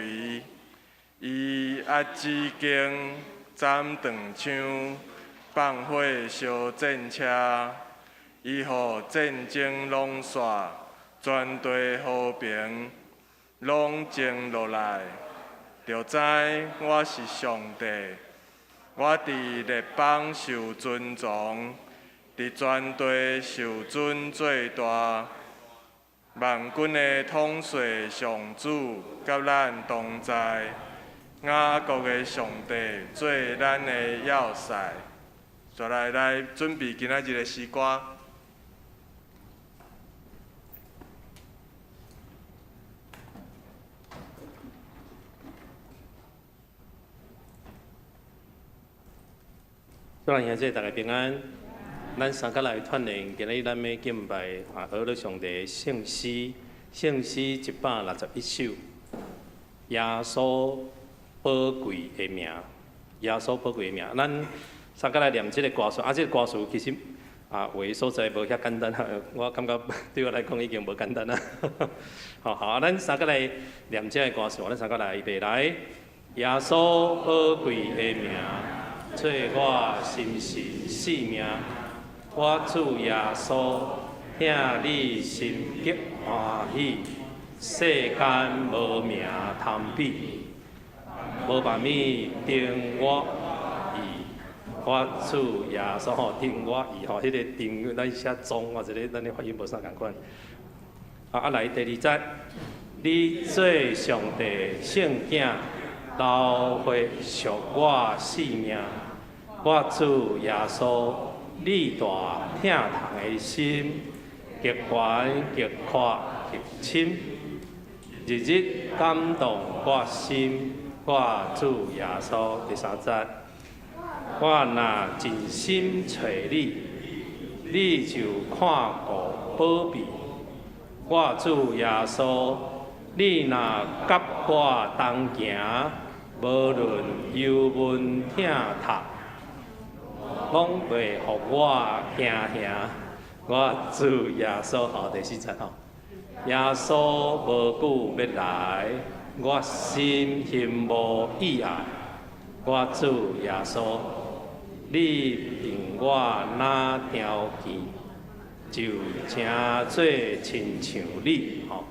為。伊壓指弓，斬斷槍，放火燒戰車。伊予戰爭攏煞，全地和平攏靜落來，就知我是上帝。我佇列邦受尊崇，佇全地受尊做大。萬軍的統帥上主佮咱同在，雅各的上帝做咱的要塞。紲來來準備今仔日的詩歌。主內兄弟大家平安。咱三甲來串聯，今日咱欲敬拜啊，呵咾上帝聖詩，聖詩161首，耶穌寶貴的名，耶穌寶貴的名。咱三甲來念這个歌詞，啊，這个歌詞其實啊，有的所在無遐簡單，我感覺對我來講已經無簡單啦。好好，咱三甲來念這个歌詞，咱三甲來預備來，耶穌寶貴的名，做我心神性命，我主耶穌，疼你心極歡喜，世間無名通比，無別物定我意，我主耶穌吼定我意吼，彼个定咱寫宗啊，這个咱的發音無啥仝款。啊，來第二節，你做上帝聖囝，流血贖我性命，我主耶穌，你大疼痛的心，極懸極闊極深，日日感動我心，我主耶穌。第三節，我若盡心揣你，你就看顧保庇，我主耶穌，你若佮我同行，無論憂悶疼痛，攏袂予我驚嚇。我主耶穌吼，第四節吼，耶穌無久欲來，我心欣慕意愛。我主耶穌，你憑我若條件，就成做親像你吼，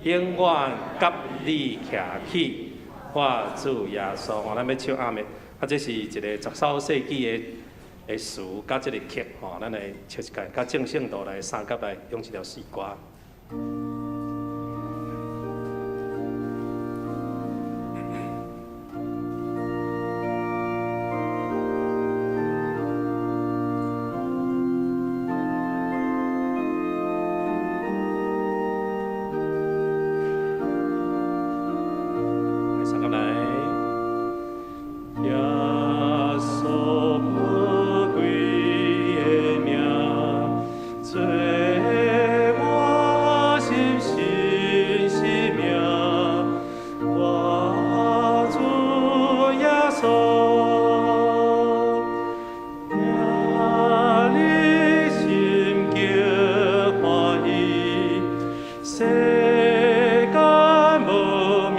永遠佮你徛起。我主耶穌，吼，咱欲唱阿們，啊，這是一个13世紀的詞，佮這个曲吼，咱來唱一擺，佮眾聖徒來相佮來用這條詩歌。來，相佮來。耶穌寶貴的名，做我心神性命，我主耶穌，疼你心極歡喜，世間無名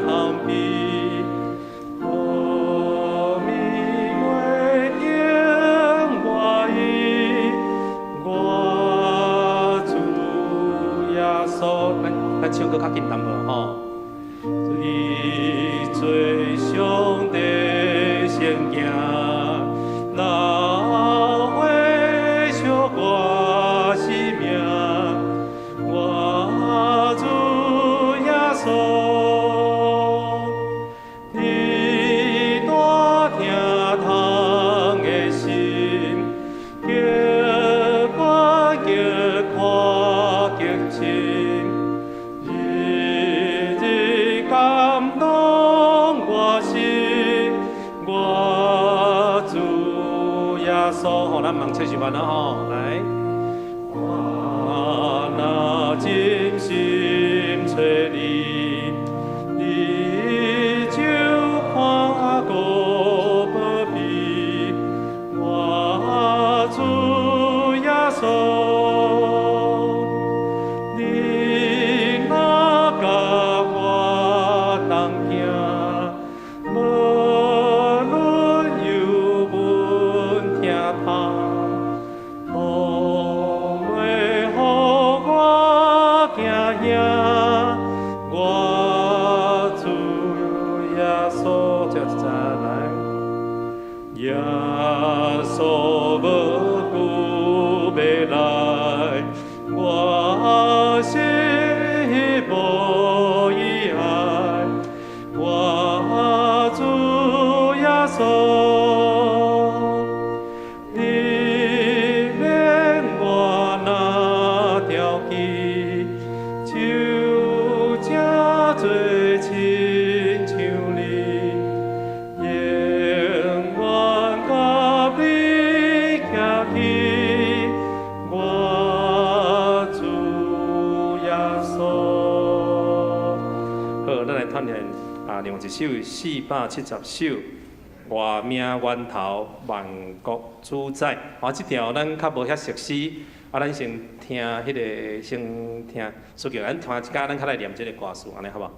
通比，無物袂定我意，我主耶穌，咱唱閣較緊淡薄吼。你做上帝聖囝，流血贖我性命，我主耶穌，你大疼痛的心，極懸極闊極深，日日感動我心，我主耶穌，吼，咱望七十萬啦吼，來。我若盡心揣你，你就看顧保庇，我主耶穌，你若佮我同穌無久欲來，我心無意愛，我主耶穌，你免我若調起，就成做親像你，永遠佮你行去，我主耶穌。好，咱來團練啊，另外一首470首，活命源頭萬國主宰。啊，這條咱較無遐熟悉，啊，咱先聽彼個，先聽，蘇叫咱聽一下，咱較來念這個歌詞，按呢好無？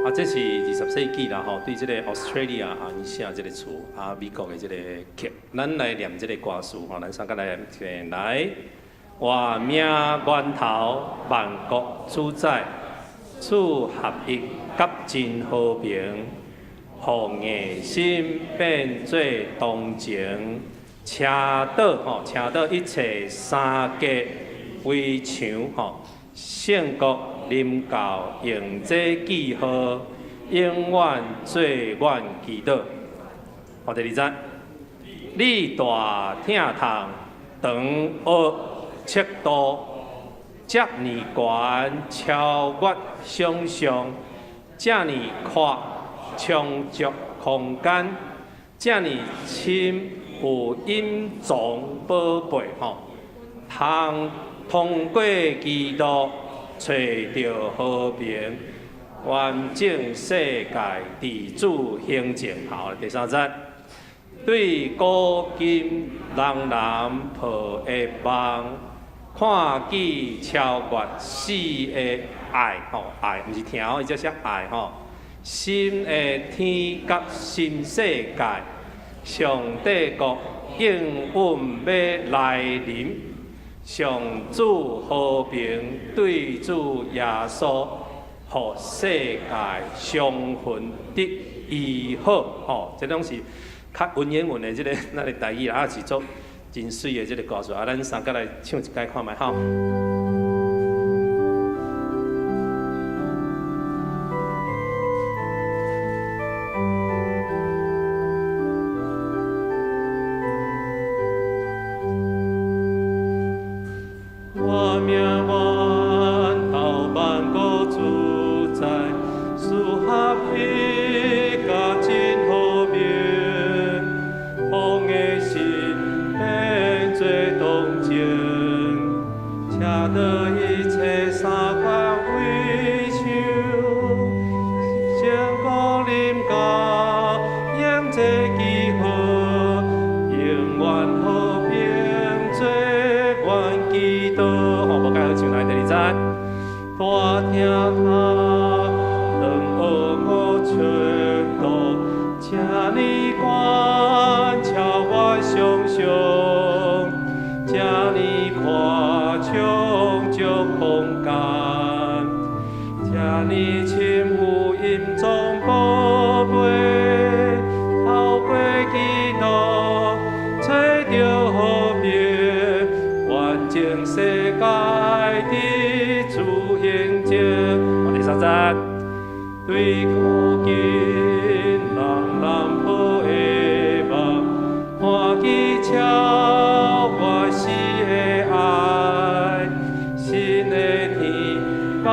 啊，這是20世紀啦吼，對這个 Australia 啊，伊寫這个詞，啊，美國的這个曲，咱來念這个歌詞吼，咱三個來念來。活命源頭，萬國主宰，賜合一佮真和平，予硬心變做同情，車倒吼，車倒一切三隔圍牆吼，聖國臨到，用這記號，永遠做阮祈禱。好，第二節，你大疼痛，長惡尺度，遮爾懸超越想像，遮爾闊充足空間，遮爾深有隱藏寶貝吼，通過基督揣著和平，完整世界佇主行前。好，第三節，對古今人人抱的望，看見超越死的愛吼，愛毋是疼哦，伊這寫愛吼。新的天佮新世界，上帝國應允欲來臨，上主和平對主耶穌，予世界傷痕得醫好吼，這攏是較文言文的這个咱的台語啦，啊是足真媠的這个歌詞，啊，咱三個來唱一擺看覓吼。活命源頭萬國主宰，賜合一佮真和平，予硬心變做同情，車倒一切三界圍牆，聖國臨到，用這記號，永遠和平做阮祈禱。吼，無蓋好唱來第二節，大疼痛，長惡五尺度，這爾懸超越想像，這爾闊充足空間，這爾深有隱藏寶貝，透過基督揣著和平，完整世界佇主行前。好，第三節，對古今人人抱的望，看見超越死的愛，新的天佮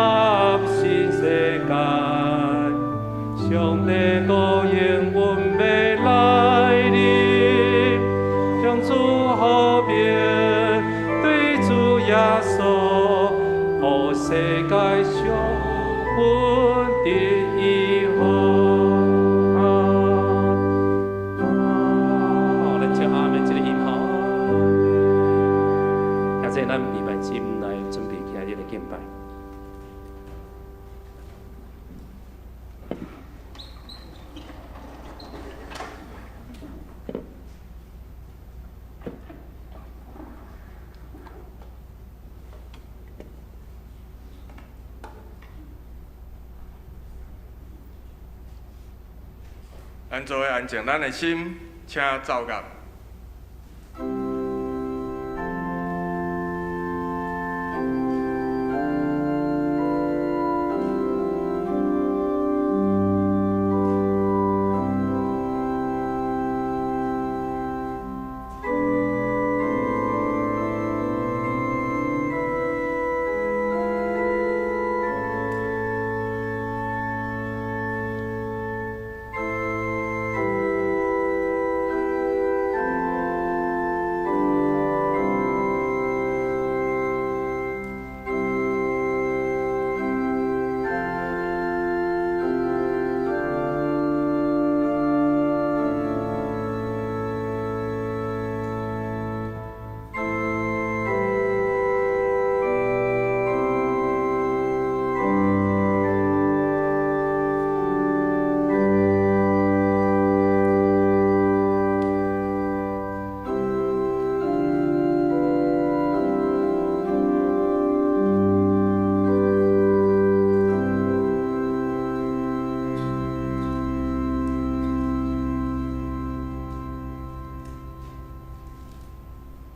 新世界，上帝國應允欲來臨，上主和平對主耶穌，予世界傷痕得醫好。啊啊！咱唱阿們這个音吼，現在咱禮拜。咱的心來準備今日的敬拜。咱做伙安靜咱的心，請奏樂。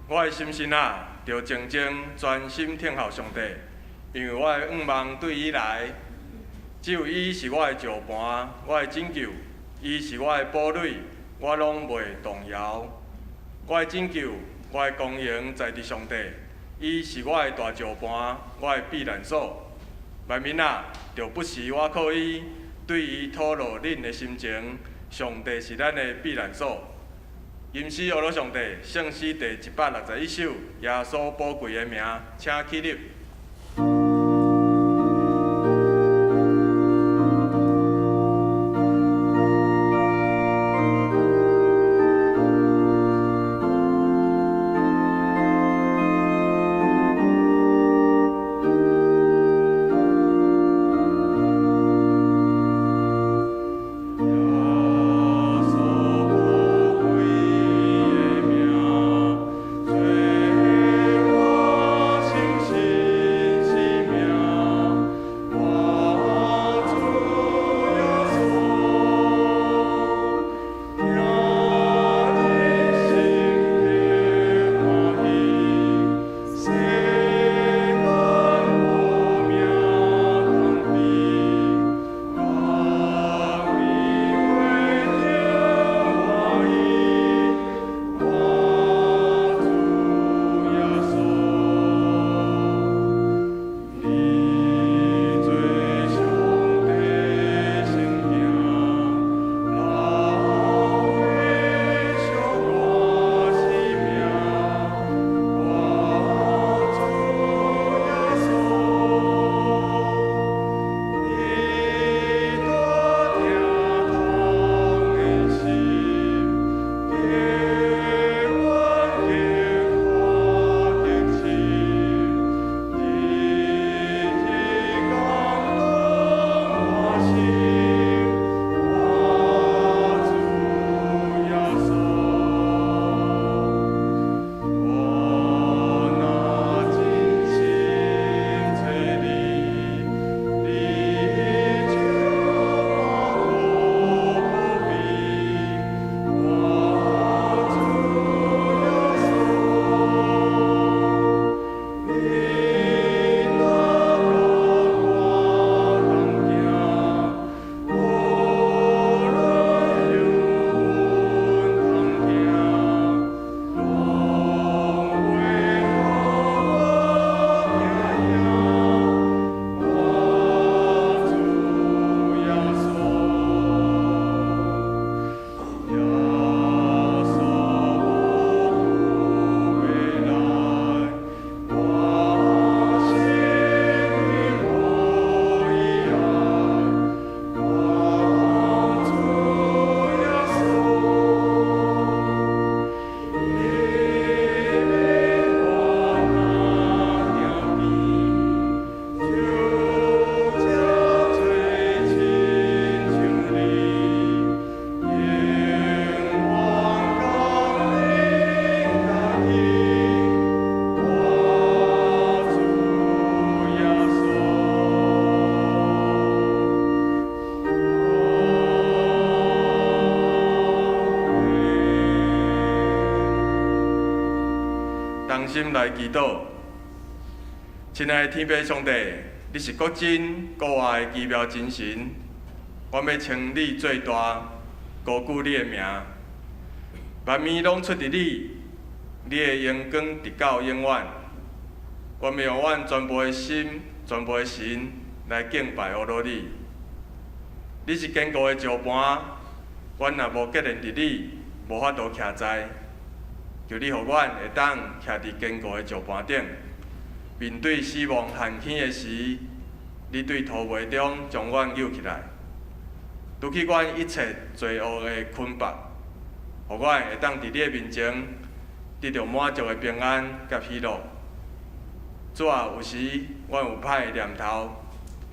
我的心神啊，著靜靜專心等候上帝，因為我的願望對伊來，只有伊是我的石磐，我的拯救，伊是我的堡壘，我攏袂動搖。我的拯救，我的光榮在佇上帝，伊是我的大石磐，我的避難所。萬民啊，著不時倚靠伊，對伊吐露恁的心情。上帝是咱的避難所。吟詩學樂上帝，聖詩第161首，耶穌寶貴的名，請起立。耶穌寶貴的名，做我心神。同心來祈禱。親愛的天父上帝，你是閣真閣活的奇妙真神，我欲稱你做大，高舉你的名。萬物攏出佇你，你的榮光直到永遠。我欲用阮全部的心、全部的神來敬拜阿羅你。你是堅固的石盤，阮若無結連佇你，無法度徛在。求你予阮會當徛佇堅固的石盤頂，面對死亡陷坑的時，你對塗霧中將阮救起來，除去阮一切罪惡的捆縛，予阮會當佇你的面前得著滿足的平安佮喜樂。主啊，有時阮有歹的念頭，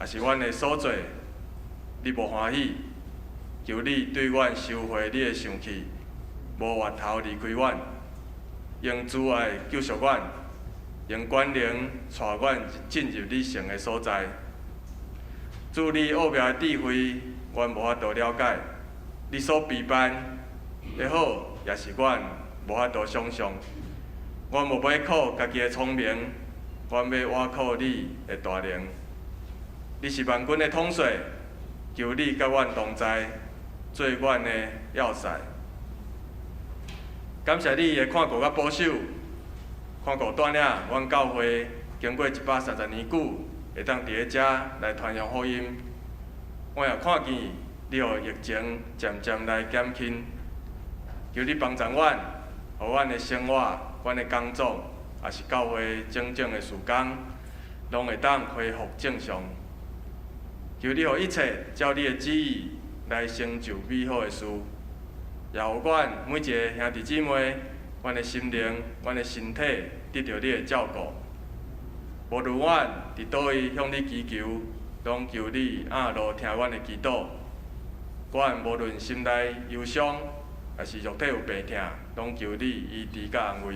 抑是阮的所做，你無歡喜，求你對阮收回你的生氣，無回頭離開阮，用慈愛救贖阮，用權能帶阮進入你聖的所在。主，你奧妙的智慧，阮無法度了解；你所備辦的好，也是阮無法度想象。阮無欲靠家己的聰明，阮欲倚靠你的大能。你是萬軍的統帥，求你佮阮同在，做阮的要塞。感謝你的看顧佮保守，看顧帶領阮教會經過130年久，會當佇咧遮來傳揚福音。我也看見你予疫情漸漸來減輕，求你幫助阮，予阮的生活、阮的工作，抑是教會種種的事工，攏會當恢復正常。求你予一切照你的旨意來成就美好的事，也予阮每一个兄弟姊妹，阮的心靈、阮的身體得著你的照顧。無論阮佇佗位向你祈求，攏求你按路聽阮的祈禱。阮無論心內憂傷，抑是肉體有病痛，攏求你醫治佮安慰。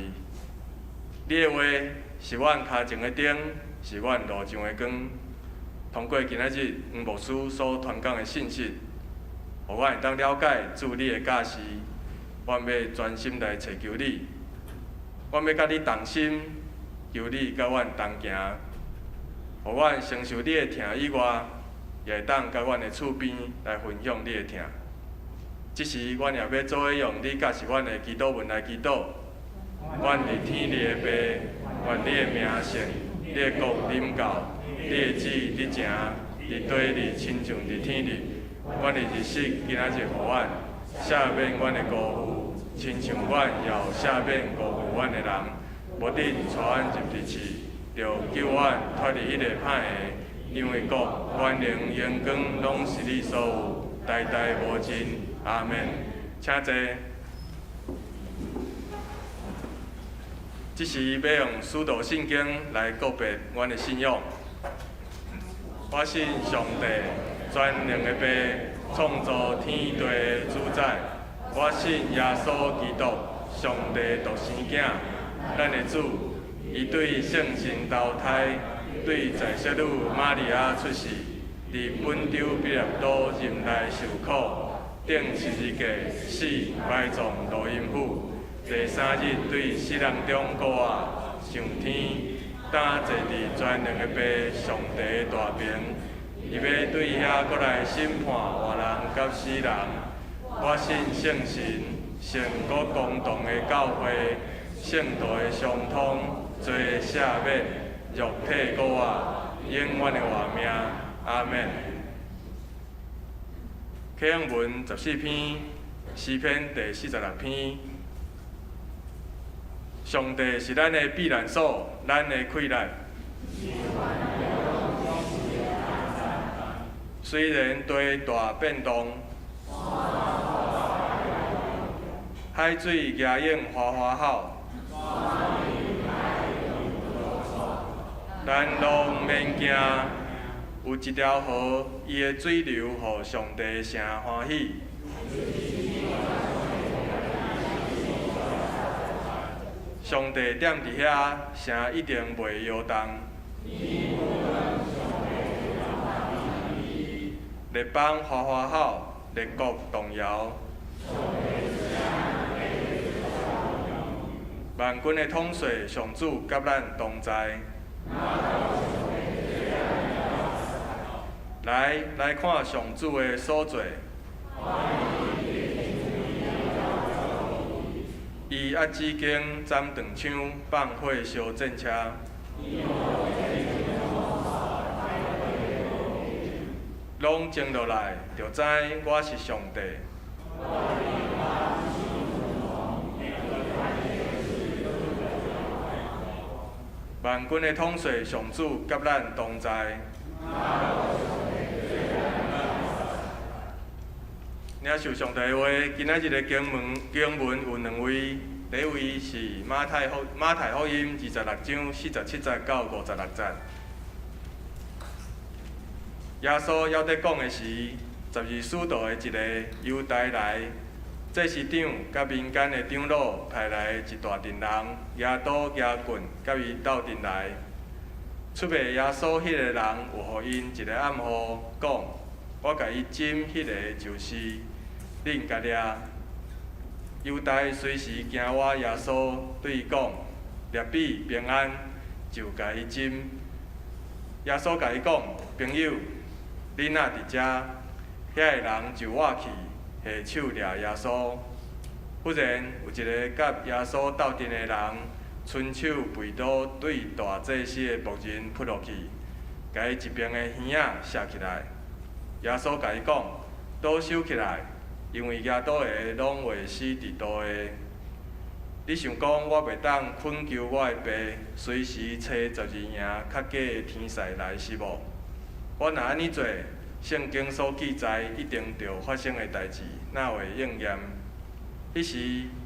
你的話是阮跤前的燈，是阮路上的光。通過今仔日黃牧師所傳講的信息，予阮會當了解主你的教示，阮欲專心來揣求你，阮欲佮你同心，求你佮阮同行，予阮承受你的疼以外，也會當佮阮的厝邊來分享你的疼。這時，阮也欲做伙用你教示阮的祈禱文來祈禱。阮佇天裡的父，願你的名聖，你的國臨到，你的旨意得成，佇地裡親像佇天裡。阮的日食今仔日予阮，赦免阮的辜負，親像阮也有赦免辜負阮的人。無得帶阮入佇試，著救阮脫離彼个歹的。因為國、權能、榮光，攏是你所有，代代無盡。阿們。請坐。這時欲用使徒信經來告白阮的信仰。我信上帝，全能的父，創造天地的主宰。我信耶穌基督，上帝獨生囝，咱的主。伊對聖神投胎，對在聖女瑪利亞出世，佇本丟彼拉多忍耐受苦，釘十字架，死，埋葬落陰府。第三日對死人中復活，上天，擔坐佇全能的父上帝的大爿，伊欲對遐閣來審判活人佮死人。我信聖神，聖國公同的教會，聖徒的相通，罪的赦免，肉體復活，永遠的活命。阿們。啟應文14篇，詩篇第46篇。上帝是咱的避難所，咱的氣力。雖然地大變動，海水夯湧嘩嘩吼，咱攏免驚。有一條河，伊的水流予上帝誠歡喜。上帝踮佇遐，城一定袂搖動。列邦嘩嘩吼，列國動搖。萬軍的統帥上主佮咱同在。來，來看上主的所做。伊壓指經斬斷槍，放火燒戰車。攏靜落來，就知我是上帝。萬軍的統帥上主佮咱同在。領受上帝的話，今仔日的經文經文有兩位，第一位是馬太福音26章47節到56節。耶穌猶佇講的時，十二使徒的一個猶大來，祭司長佮民間的長老派來一大陣人，舉刀舉棍，佮伊鬥陣來。出賣耶穌彼個人有予𪜶一個暗號，講：我共伊親彼個就是，恁共掠。猶大隨時行倚耶穌，對伊講：拉比平安，就共伊親。耶穌共伊講：朋友，你哪佇遮？遐個人就倚去下手掠耶穌。忽然有一个佮耶穌鬥陣的人，伸手背刀對大祭司的僕人撲落去，共伊一邊的耳仔削起來。耶穌共伊講：刀收起來，因為舉刀的攏會死佇刀下。你想講我袂當懇求我的爸，隨時差十二營較加的天使來是無？我若按呢做，聖經所記載一定著發生的代誌，哪會應驗？彼時，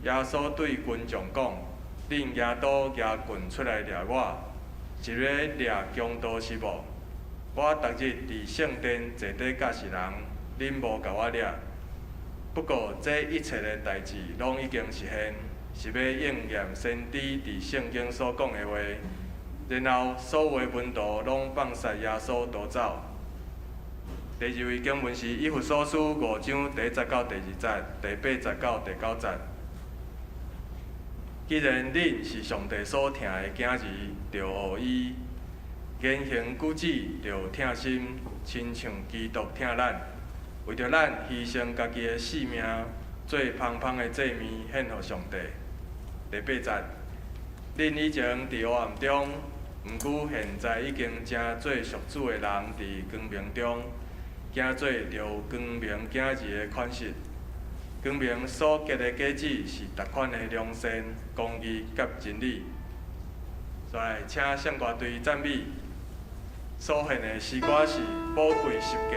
耶穌對群眾講：恁舉刀舉棍出來掠我，是欲掠強盜是無？我逐日佇聖殿坐佇教示人，恁無共我掠。不過，這一切的代誌攏已經實現，是欲應驗先知佇聖經所講的話。然後，所有的門徒攏放殺耶穌逃走。第二位經文是以弗所書5章第一節到第二節，第八節到第九節。既然恁是上帝所疼的囝兒，著學伊言行舉止，著疼心，親像基督疼咱，為著咱犧牲家己的性命，做芳香的祭物獻予上帝。第八節，恁以前佇黑暗中，毋過現在已經成做屬主的人，佇光明中，行做著光明囝兒的款式。光明所結的果子是逐款的良善、公義佮真理。煞來請聖歌隊讚美，所獻的詩歌是《寶貴十架》。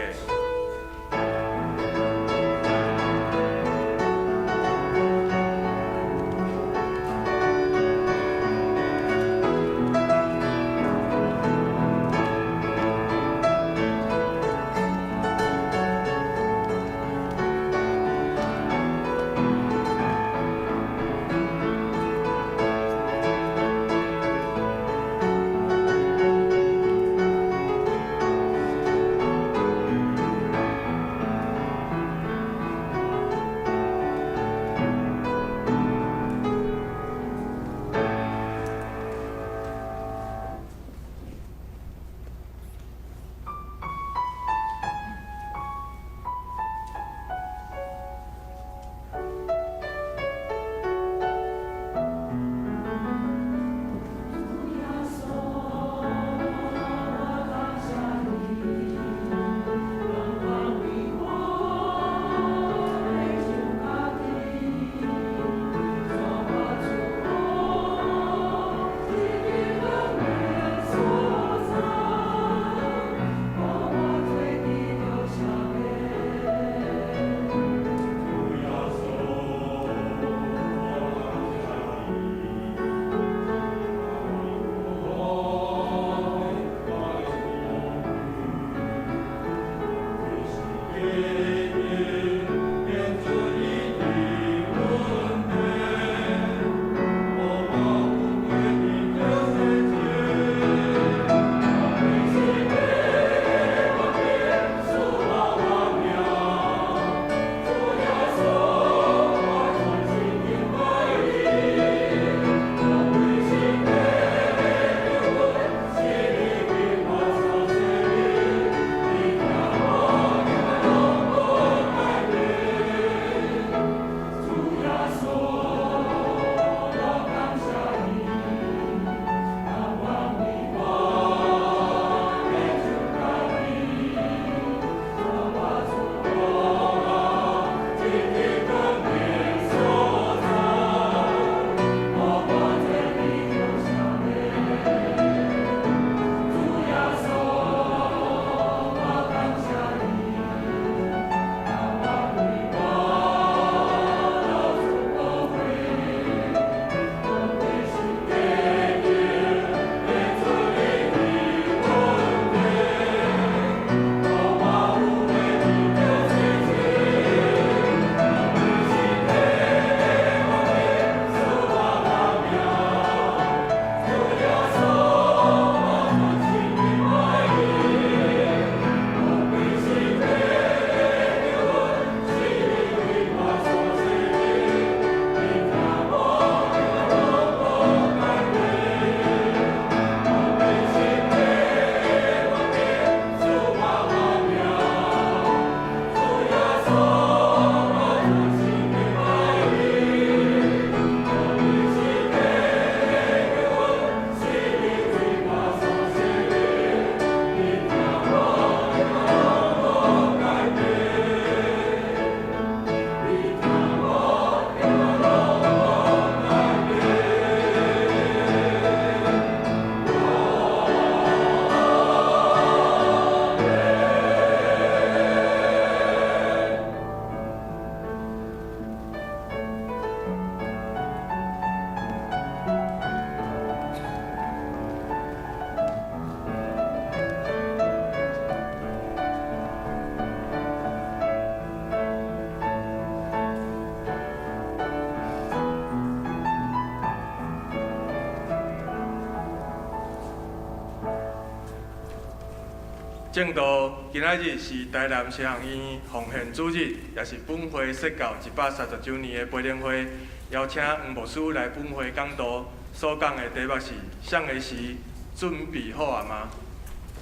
正道，今仔日是台南神學院奉獻主日，也是本會設教130周年的培靈會，邀請黃牧師來本會講道。所講的題目是：啥个時準備好矣嗎？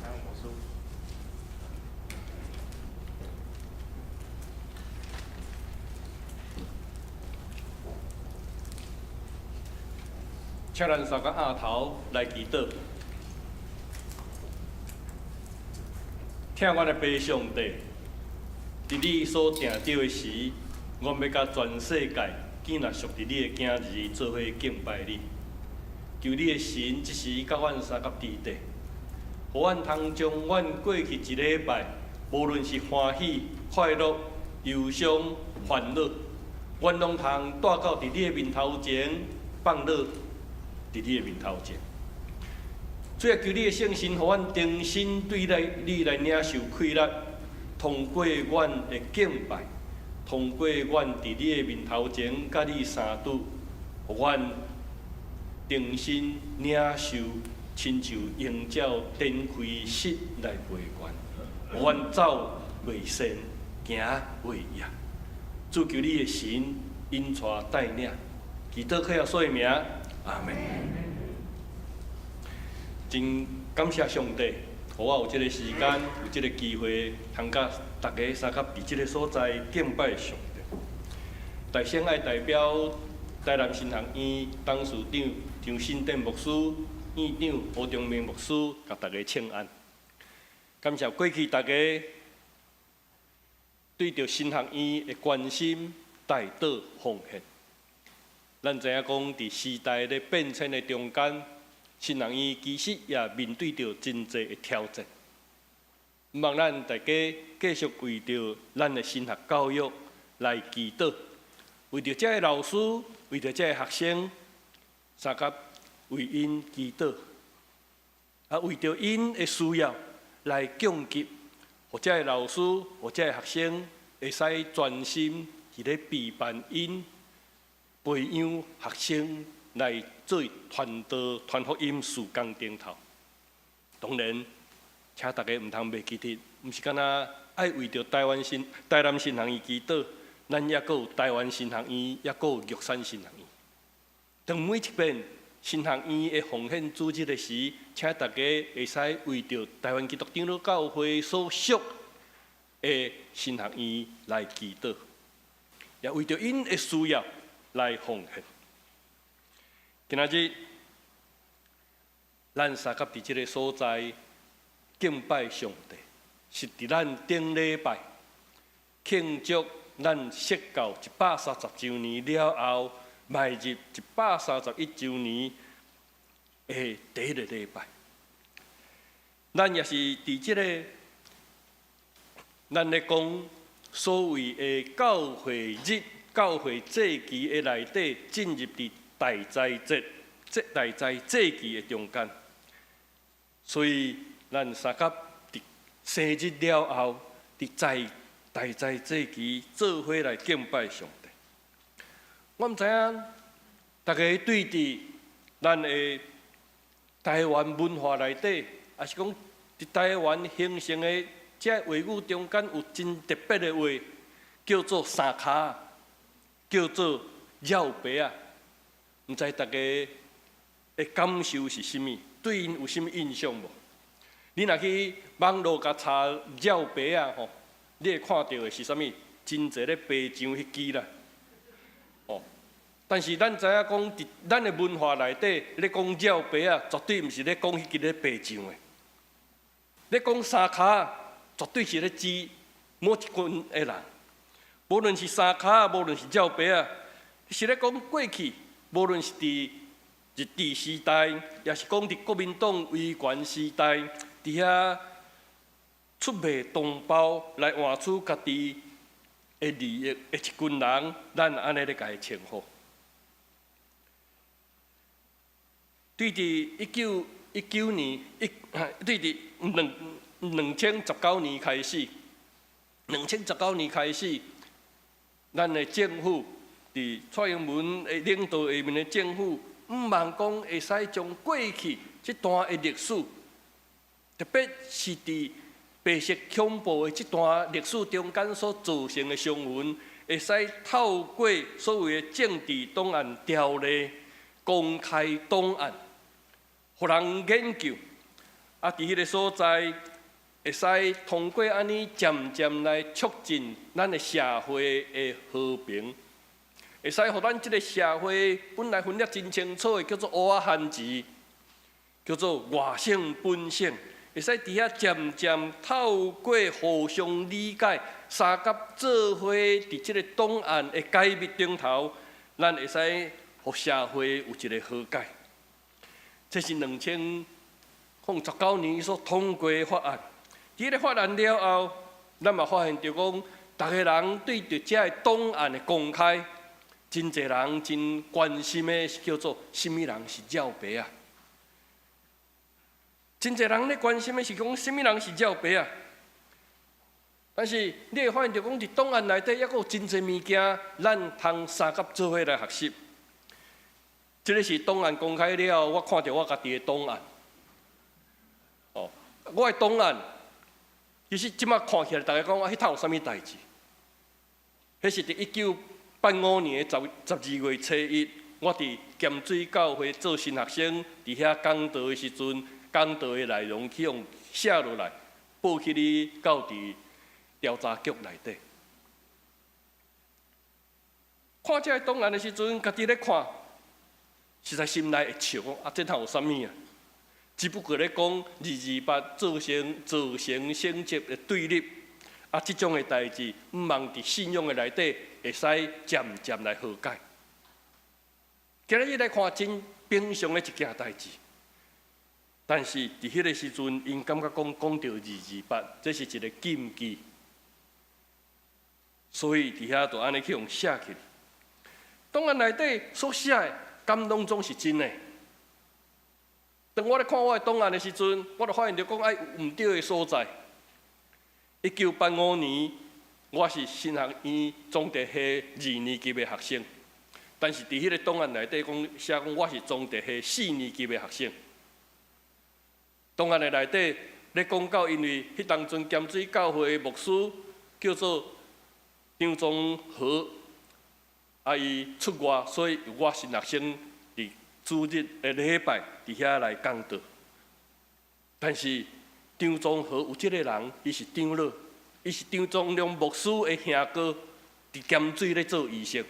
黃牧師。請咱三個額頭來祈禱。疼阮的父上帝，佇你所定著的時，阮欲佮全世界囝若屬佇你的囝兒做伙敬拜你。求你的神這時佮阮相佮佇底，予阮通將阮過去一禮拜，無論是歡喜、快樂、憂傷、煩惱，阮攏通帶到佇你的面頭前，放落佇你的面頭前。主啊，求你的聖神，予阮重新對來你來領受快樂，通過阮的敬拜，通過阮佇你的面頭前佮你相拄，予阮重新領受，親像鷹鳥展開翅來飛懸，予阮走袂散，行袂厭。主求你的神引帶帶領，祈禱靠耶穌的名，阿們。真感謝上帝，予我有這个時間，有這个機會，通佮大家相佮佇這个所在敬拜上帝。大先愛代表台南神學院董事長張新典牧師、院長胡忠明牧師，共大家請安。感謝過去大家對著神學院的關心、代禱、奉獻。咱知影講，佇時代咧變遷的中間，神學院其實也面對著真濟的挑戰。希望咱大家繼續為著咱的神學教育來祈禱，為著這个老師，為著這个學生，相佮為𪜶祈禱，啊，為著𪜶的需要來供給，予這个老師，予這个學生會使專心佇咧備辦𪜶培養學生來做傳道、傳福音事工頂頭。當然，請大家毋通袂記得，毋是干焦愛為著台灣神、台南神學院祈禱，咱抑閣有台灣神學院，抑閣有玉山神學院。當每一遍神學院的奉獻主日的時，請大家會使為著台灣基督長老教會所屬的神學院來祈禱，也為著𪜶的需要來奉獻。今仔日，咱相佮佇這个所在敬拜上帝，是佇咱頂禮拜慶祝咱設教130周年了後，邁入131周年的第一个禮拜。咱也是佇這个，咱咧講所謂的教會日、教會祭期的內底，進入佇大齋節、這大齋節期的中間，所以咱相佮佇生日了後，佇在大齋節期做伙來敬拜上帝。我毋知影，大家對佇咱的台灣文化內底，抑是講佇台灣形成的這話語中間，有真特別的話，叫做三跤，叫做繞白仔。毋知大家的感受是啥物？對𪜶有啥物印象無？你若去網路共查繞白仔吼，你會看著的是啥物？真濟咧白上彼支啦，哦。但是咱知影講，佇咱的文化內底，咧講繞白仔，絕對毋是咧講彼支咧白上的。咧講三跤，絕對是咧指某一群的人。無論是三跤，無論是繞白仔，是咧講過去。無論是佇日治時代，抑是講佇國民黨威權時代，佇遐出賣同胞來換取家己的利益的一群人，咱按呢咧共伊稱呼。對佇1919年，對佇2019年開始，2019年開始，咱的政府。佇蔡英文的領導下面的政府，毋望講會使將過去這段的歷史，特別是佇白色恐怖的這段歷史中間所造成的傷痕，會使透過所謂的政治檔案條例公開檔案，予人研究。啊，佇彼个所在，會使通過按呢漸漸來促進咱的社會的和平，會使予咱這个社會本來分得真清楚的，叫做烏仔番薯，叫做外省本省，會使佇遐漸漸透過互相理解，相佮做伙佇這个檔案的解密頂頭，咱會使予社會有一个和解。這是2019年所通過的法案。佇彼个法案了後，咱嘛發現著講，逐个人對著這个檔案的公開，真濟人真關心的是叫做啥物人是蟯白仔。真濟人咧關心的是講啥物人是蟯白仔。但是你會發現著講，佇檔案內底猶閣有真濟物件，咱通相佮做伙來學習。這个是檔案公開了後，我看著我家己的檔案。哦，我的檔案。其實這馬看起來，逐家講彼頭有啥物代誌？彼是佇1985年的12月初1，我佇鹹水教會做神學生，佇遐講道的時陣，講道的內容去予寫落來，報去你到佇調查局內底。看這个檔案的時陣，家己咧看，實在心內會笑講啊，這通有啥物啊？只不過咧講228造成省籍的對立，啊，這種的代誌，毋茫佇信仰的內底會使漸漸來和解。今日來看真平常的一件代誌，但是佇彼个時陣，𪜶感覺講講著二二八，這是一个禁忌，所以佇遐就按呢去予寫起。檔案內底所寫的，敢攏總是真的？當我咧看我的檔案的時陣，我就發現著講愛有毋對的所在。1985年，我是神學院總哲系二年級的學生，但是佇彼个檔案內底講寫講我是總哲系四年級的學生。檔案的內底咧講到，因為彼當陣鹹水教會的牧師叫做張宗和，啊，伊出外，所以我神學生佇主日的禮拜佇遐來講道。但是張宗和有這个人，伊是長老，伊是張宗良牧師的兄哥，佇鹹水咧做醫生。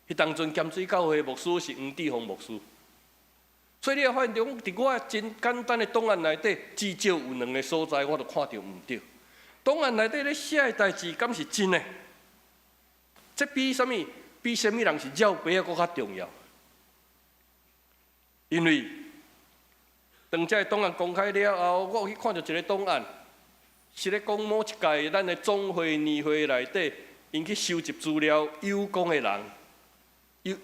彼當陣鹹水教會的牧師是黃志峰牧師。所以你會發現著講，佇我真簡單的檔案內底，至少有兩个所在，我就看著毋對。檔案內底咧寫的代誌，敢是真的？這比啥物？比啥物人是蟯白仔閣較重要。因為當這个檔案公開了後，我有去看著一个檔案，是咧講某一屆咱的總會年會內底，𪜶去收集資料有功的人有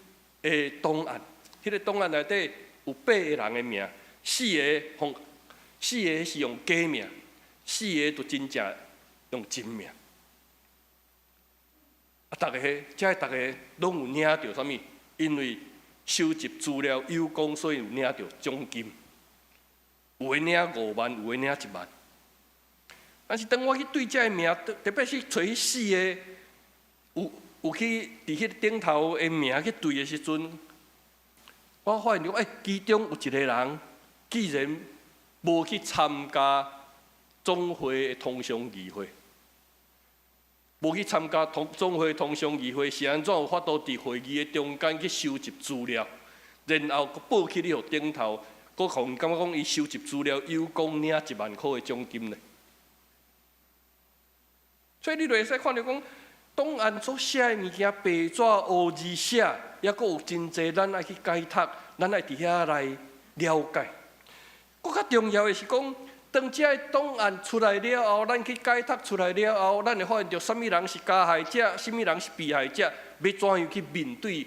的檔案，彼个檔案內底有八个人的名，四个是用假名，四个就真正用真名。啊，逐个，這逐个攏有領著啥物？因為收集資料有功，所以有領著獎金。有的領5萬，有的領1萬。但是當我去對這个名，特別是揣彼四个有去佇彼个頂頭的名去對的時陣，我發現著，欸，其中有一个人竟然無去參加總會的通常議會，無去參加總會通常議會，是按怎有法度佇會議的中間去收集資料，然後閣報去你予頂頭，閣予𪜶感覺講伊收集資料有功領1萬箍的獎金呢？所以你就會使看著講，檔案所寫的物件，白紙烏字寫，猶閣有真濟咱愛去解讀，咱愛佇遐來了解。閣較重要的是講，當這个檔案出來了後，咱去解讀出來了後，咱會發現著啥物人是加害者，啥物人是被害者，欲怎樣去面對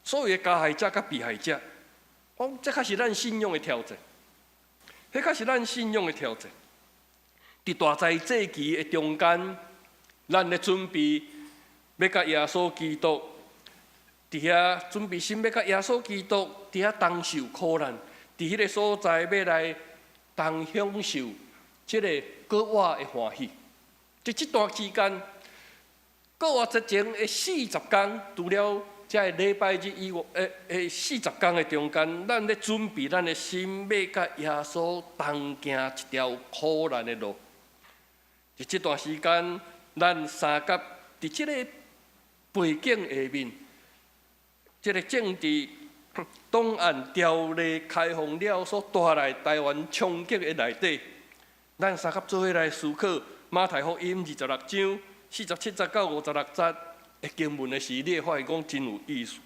所謂的加害者佮被害者？講這較是咱信仰的挑戰，彼較是咱信仰的挑戰。佇大災祭期的中間，咱咧準備欲佮耶穌基督佇遐準備心，欲佮耶穌基督佇遐同受苦難，佇彼个所在欲來同享受這个閣活的歡喜。佇這段期間，復活節前的四十工，除了這个禮拜日以外，四十工的中間，咱咧準備咱的心，欲佮耶穌同行一條苦難的路。佇這段時間，咱相佮佇這个背景下面，這个政治檔案條例開放了所帶來台灣衝擊的內底，咱相佮做伙來思考馬太福音26章47節到56節的經文的時，你會發現講真有意思。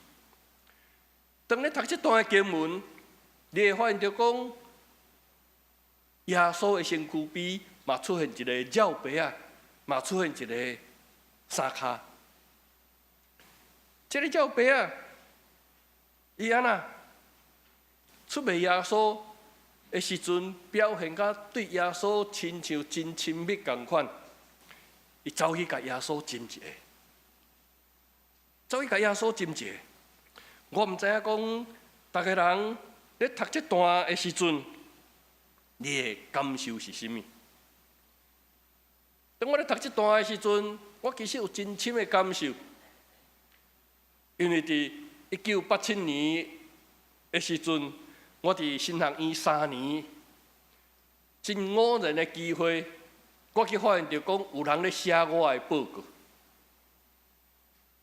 當你讀這段的經文，你會發現著講耶穌的身軀邊嘛出現一个蹺白仔，嘛出現一个衫跤。這个蹺白仔，伊按怎出賣耶穌的時陣，表現甲對耶穌親像真親密仝款。伊走去共耶穌親一下，走去共耶穌親一下。我毋知影講，逐家人咧讀這段的時陣，你的感受是啥物？當我咧讀這段的時陣，我其實有真深的感受，因為佇1987年的時陣，我佇神學院3年，真偶然的機會，我去發現著講有人咧寫我的報告，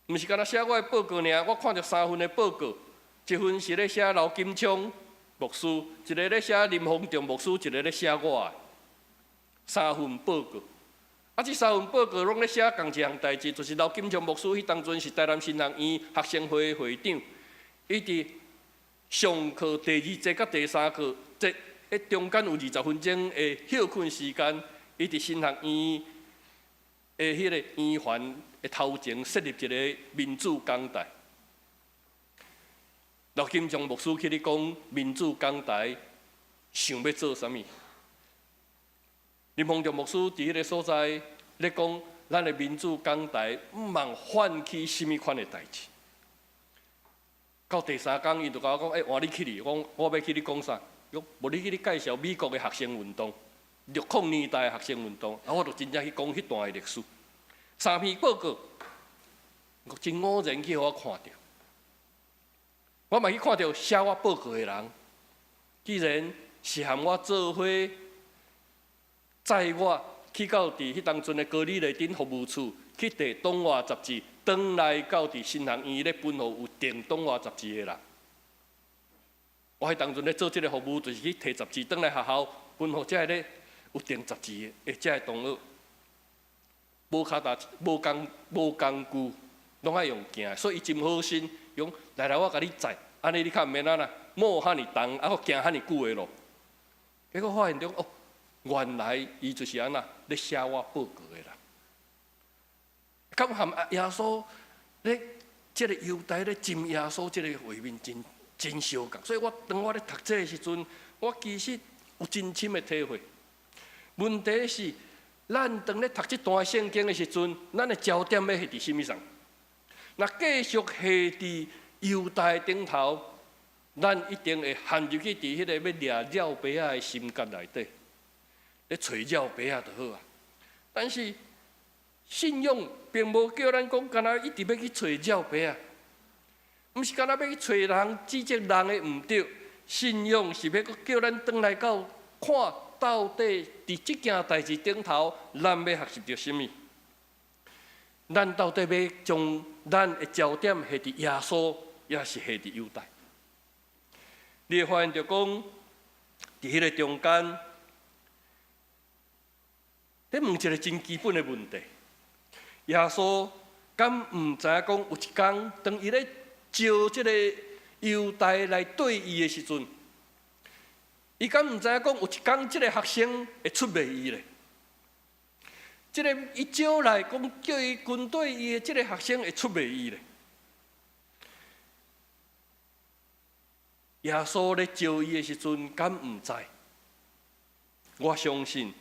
毋是干焦寫我的報告爾，我看著三份的報告，一份是咧寫劉金昌牧師，一个咧寫林宏仲牧師，一个咧寫我的三份報告。啊，這三份報告攏咧寫仝一項代誌，就是劉金昌牧師彼當陣是台南神學院學生會的會長，伊佇上課第二節佮第三課節，彼中間有20分鐘的歇睏時間，伊佇神學院的彼个圓環的頭前設立一个民主講台。劉金昌牧師去咧講民主講台想欲做啥物？林宏仲牧師佇彼个所在咧講，咱的民主講台毋通泛起啥物款的代誌。到第三工，伊就共我講：“欸，換你起去，我講我欲起去講啥？伊講無你起去介紹美國的學生運動，60年代的學生運動。”啊，我就真正去講彼段的歷史。三篇報告，我真偶然去予我看著，我嘛去看著寫我報告的人，居然是和我做伙載我去到佇彼當陣的高麗麗頂服務處去提黨外雜誌，轉來到佇神學院咧分予有訂黨外雜誌的人。我彼當陣咧做這个服務，就是去提雜誌，轉來學校分予這个咧有訂雜誌的這个同學。無跤踏，無工無工具，攏愛用行，所以伊真好心，伊講來來，我共你載，按呢你較毋免按怎，無遐爾重，啊閣行遐爾久的路。結果發現著哦，原來伊就是按怎咧寫我報告的人。敢和耶穌咧，這个猶大咧親耶穌這个畫面真真相仝，所以我當我咧讀這个時陣，我其實有真深的體會。問題是，咱當咧讀這段聖經的時陣，咱的焦點欲下佇啥物上？若繼續下佇猶大頂頭，咱一定會陷入去佇彼個欲掠蹺白仔的心結內底，咧揣蹺白仔就好啊。但是信仰並無叫咱講，干焦一直欲去揣蹺白仔，毋是干焦欲去揣人指責人的毋對。信仰是欲閣叫咱轉來到看到底佇這件代誌頂頭，咱欲學習著啥物？咱到底欲將咱的焦點下佇耶穌，抑是下佇猶大？你會發現著講，佇彼个中間，咧問一个真基本的問題：耶穌敢毋知影講有一工，當伊咧召這个猶大來綴伊的時陣，伊敢毋知影講有一工這个學生會出賣伊咧？這个伊招來講叫伊跟綴伊的這个學生會出賣伊咧？耶穌咧召伊的時陣，敢毋知？我相信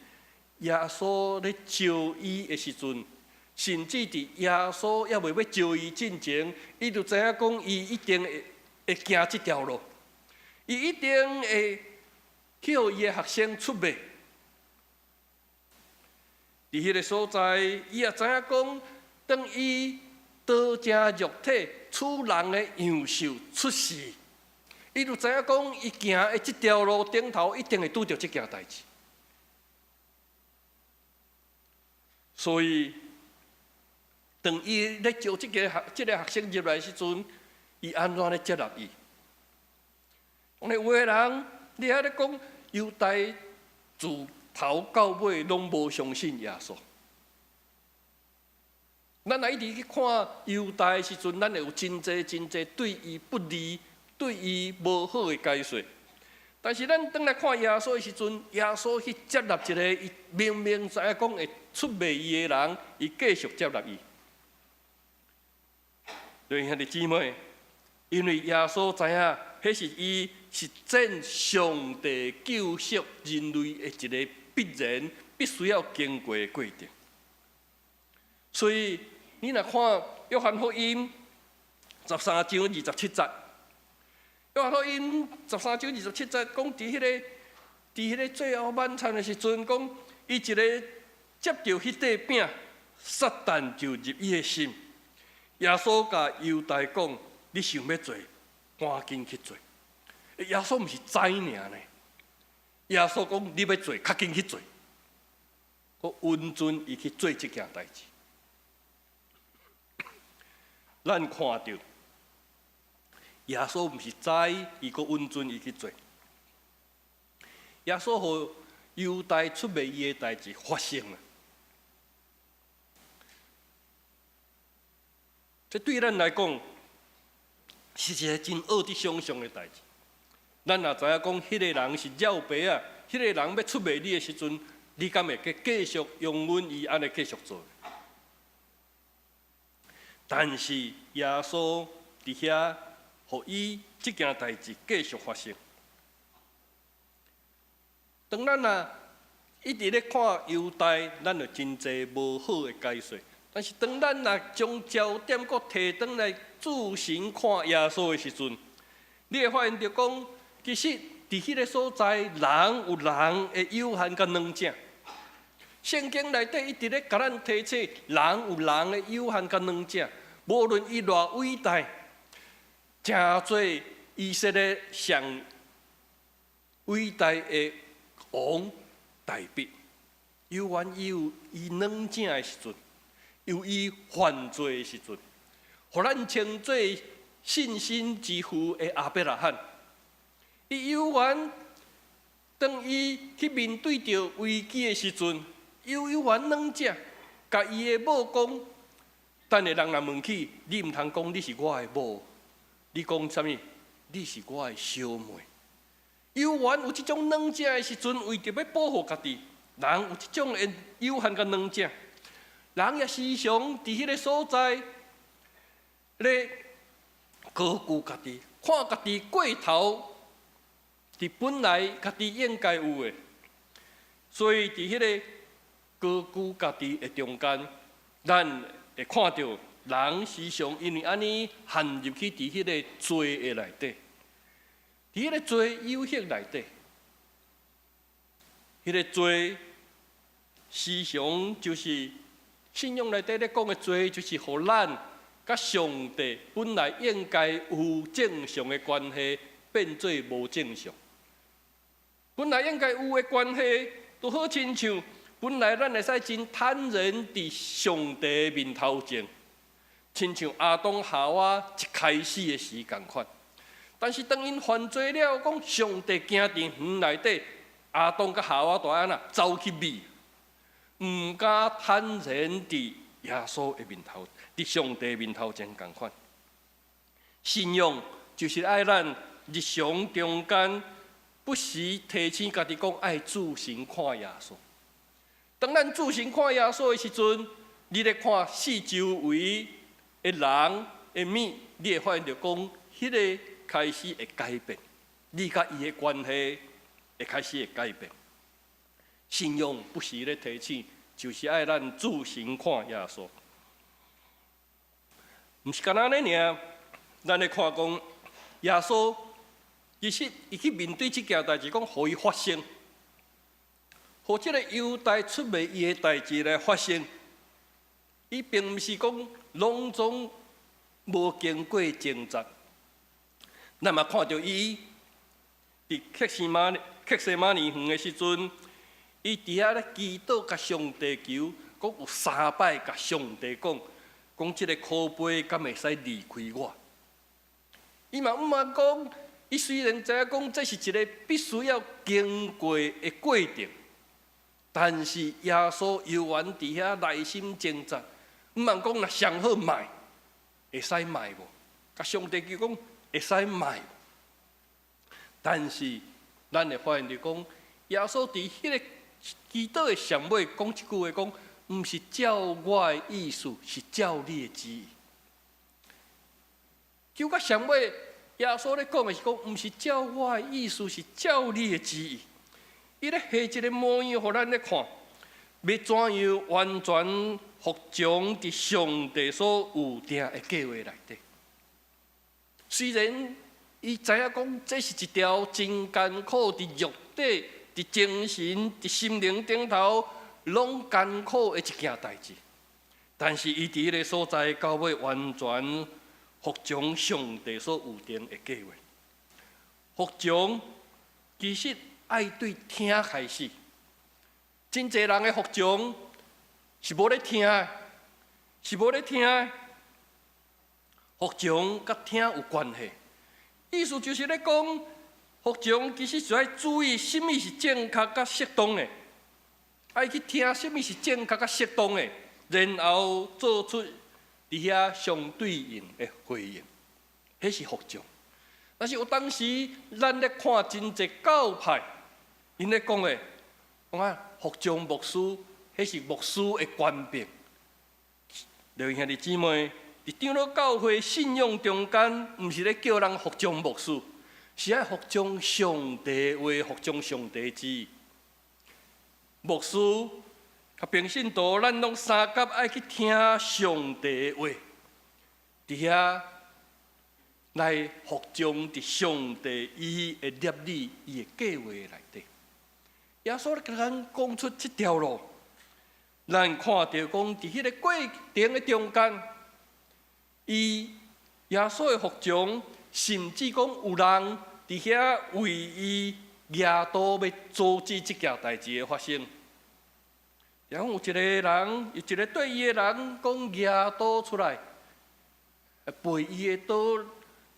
耶穌咧召伊的時陣，甚至佇耶穌猶未欲召伊進前，伊就知影講伊一定會會行這條路，伊一定會去予伊的學生出賣。佇彼个所在，伊也知影講，當伊道成肉體，取人的樣式出世，伊就知影講，伊行的這條路頂頭一定會拄著這件代誌。所以，當伊咧招這個學生入來時陣，伊按怎咧接納伊？當然有的人，你遐咧講猶大自頭到尾攏無相信耶穌。咱若一直去看猶大的時陣，咱會有真濟真濟對伊不利、對伊無好的解說。但是咱轉來看耶穌的時陣，耶穌去接納一個伊明明知影講會出賣伊的人，伊繼續接納伊。對兄弟姊妹，因為耶穌知影，彼是伊實踐上帝救贖人類的一個必然、必須要經過的過程。所以你若看約翰福音十三章二十七節，約翰福音十三章二十七節講，佇彼個最後晚餐的時陣，講伊一个接著彼塊餅，撒旦就入伊的心。耶穌共猶大講：你想欲做，趕緊去做。耶穌毋是知爾呢？耶穌講：你欲做，較緊去做。閣允准伊去做這件代誌。咱看著耶穌毋是知，伊閣允准伊去做。耶穌予猶大出賣伊的代誌發生了。這對咱來講是一个真惡得想像的代誌。咱若知影講，彼个人是了白仔，彼个人欲出賣你的時陣，你敢會繼續容忍伊按呢繼續做？但是耶穌佇遐，予伊這件代誌繼續發生。當咱若一直咧看猶大，咱就真濟無好的解說。但是當咱若將焦點閣提轉來注神看耶穌的時陣，你會發現著講，其實佇彼个所在，人有人的有限佮軟正。聖經內底一直咧共咱提醒，人有人的有限佮軟正。無論伊偌偉大，成做以色列上偉大的王大衛，猶原伊有伊軟正的時陣，有伊犯罪的時陣，予咱稱做信心之父的亞伯拉罕，伊猶原當伊去面對著危機的時陣，伊猶原軟正，共伊的某講：等下人若問起，你毋通講你是我的某，你講啥物？你是我的小妹。猶原有這種軟正的時陣，為著欲保護家己，人有這種的有限佮軟正，人也時常佇彼个所在咧高估家己，看家己過頭，佇本來家己應該有的，所以佇彼个高估家己的中間，咱會看著人時常因為按呢陷入去佇彼个罪的內底，佇彼个罪誘惑內底，彼个罪時常就是信仰內底咧講的罪，就是予咱佮上帝本來應該有正常的關係變做無正常。本來應該有的關係，都好親像本來咱會使真坦然佇上帝面頭前，親像亞當夏娃一開始的時仝款。但是當𪜶犯罪了，講上帝行佇園內底，亞當佮夏娃都按怎走去避，毋敢坦然佇耶穌的面頭，佇上帝面頭前仝款。信仰就是愛咱日常中間不時提醒家己講，愛注神看耶穌。當咱注神看耶穌的時陣，你咧看四周圍的人的物，你會發現著講，彼个開始會改變，你佮伊的關係會開始會改變。信仰不時咧提醒，就是愛咱注神看耶穌。毋是干焦按呢爾，咱咧看講耶穌其實伊去面對這件代誌，講予伊發生，予這个猶大出賣伊的代誌來發生，伊並毋是講攏總無經過掙扎。咱嘛看著伊佇客西馬尼園的時陣，伊佇遐咧祈禱，共上帝求，講有三擺共上帝講，講這个苦杯敢會使離開我？伊嘛毋茫講，伊雖然知影講這是一个必須要經過的過程，但是耶穌猶原佇遐內心掙扎，毋茫講若上好莫，會使莫無？共上帝求講會使莫？但是咱會發現著講，耶穌佇彼个祈禱的上尾講一句話，講毋是照我的意思，是照你的旨意。求到上尾，耶穌咧講的是講，毋是照我的意思，是照你的旨意。伊咧畫一个模樣，予咱咧看，欲怎樣完全服從佇上帝所預定的計劃內底。雖然伊知影講，這是一條真艱苦，佇肉體、佇精神、佇心靈頂頭，攏艱苦的一件代誌。但是伊佇彼个所在，到尾完全服從上帝所預定的計劃。服從其實愛對聽開始，真濟人的服從是無咧聽的，是無咧聽的。服從佮聽有關係，意思就是咧講，服從其實是愛注意啥物是正確佮適當的，愛去聽啥物是正確佮適當的，然後做出佇遐相對應的回應，彼是服從。但是有當時咱咧看真濟教派，𪜶咧講的，講啊服從牧師，彼是牧師的權柄。各位兄弟姊妹，佇長老教會信仰中間，毋是咧叫人服從牧師，是愛服從上帝話，服從上帝旨意。牧師佮平信徒，咱攏相佮愛去聽上帝話，佇遐來服從佇上帝伊的立意、伊的計劃內底。耶穌咧共咱講出這條路，咱看著講佇彼个過程的中間，伊耶穌的服從，甚至講有人佇遐為伊舉刀欲阻止這件代誌的發生。然後有一个人，有一个綴伊的人講舉刀出來，背伊的刀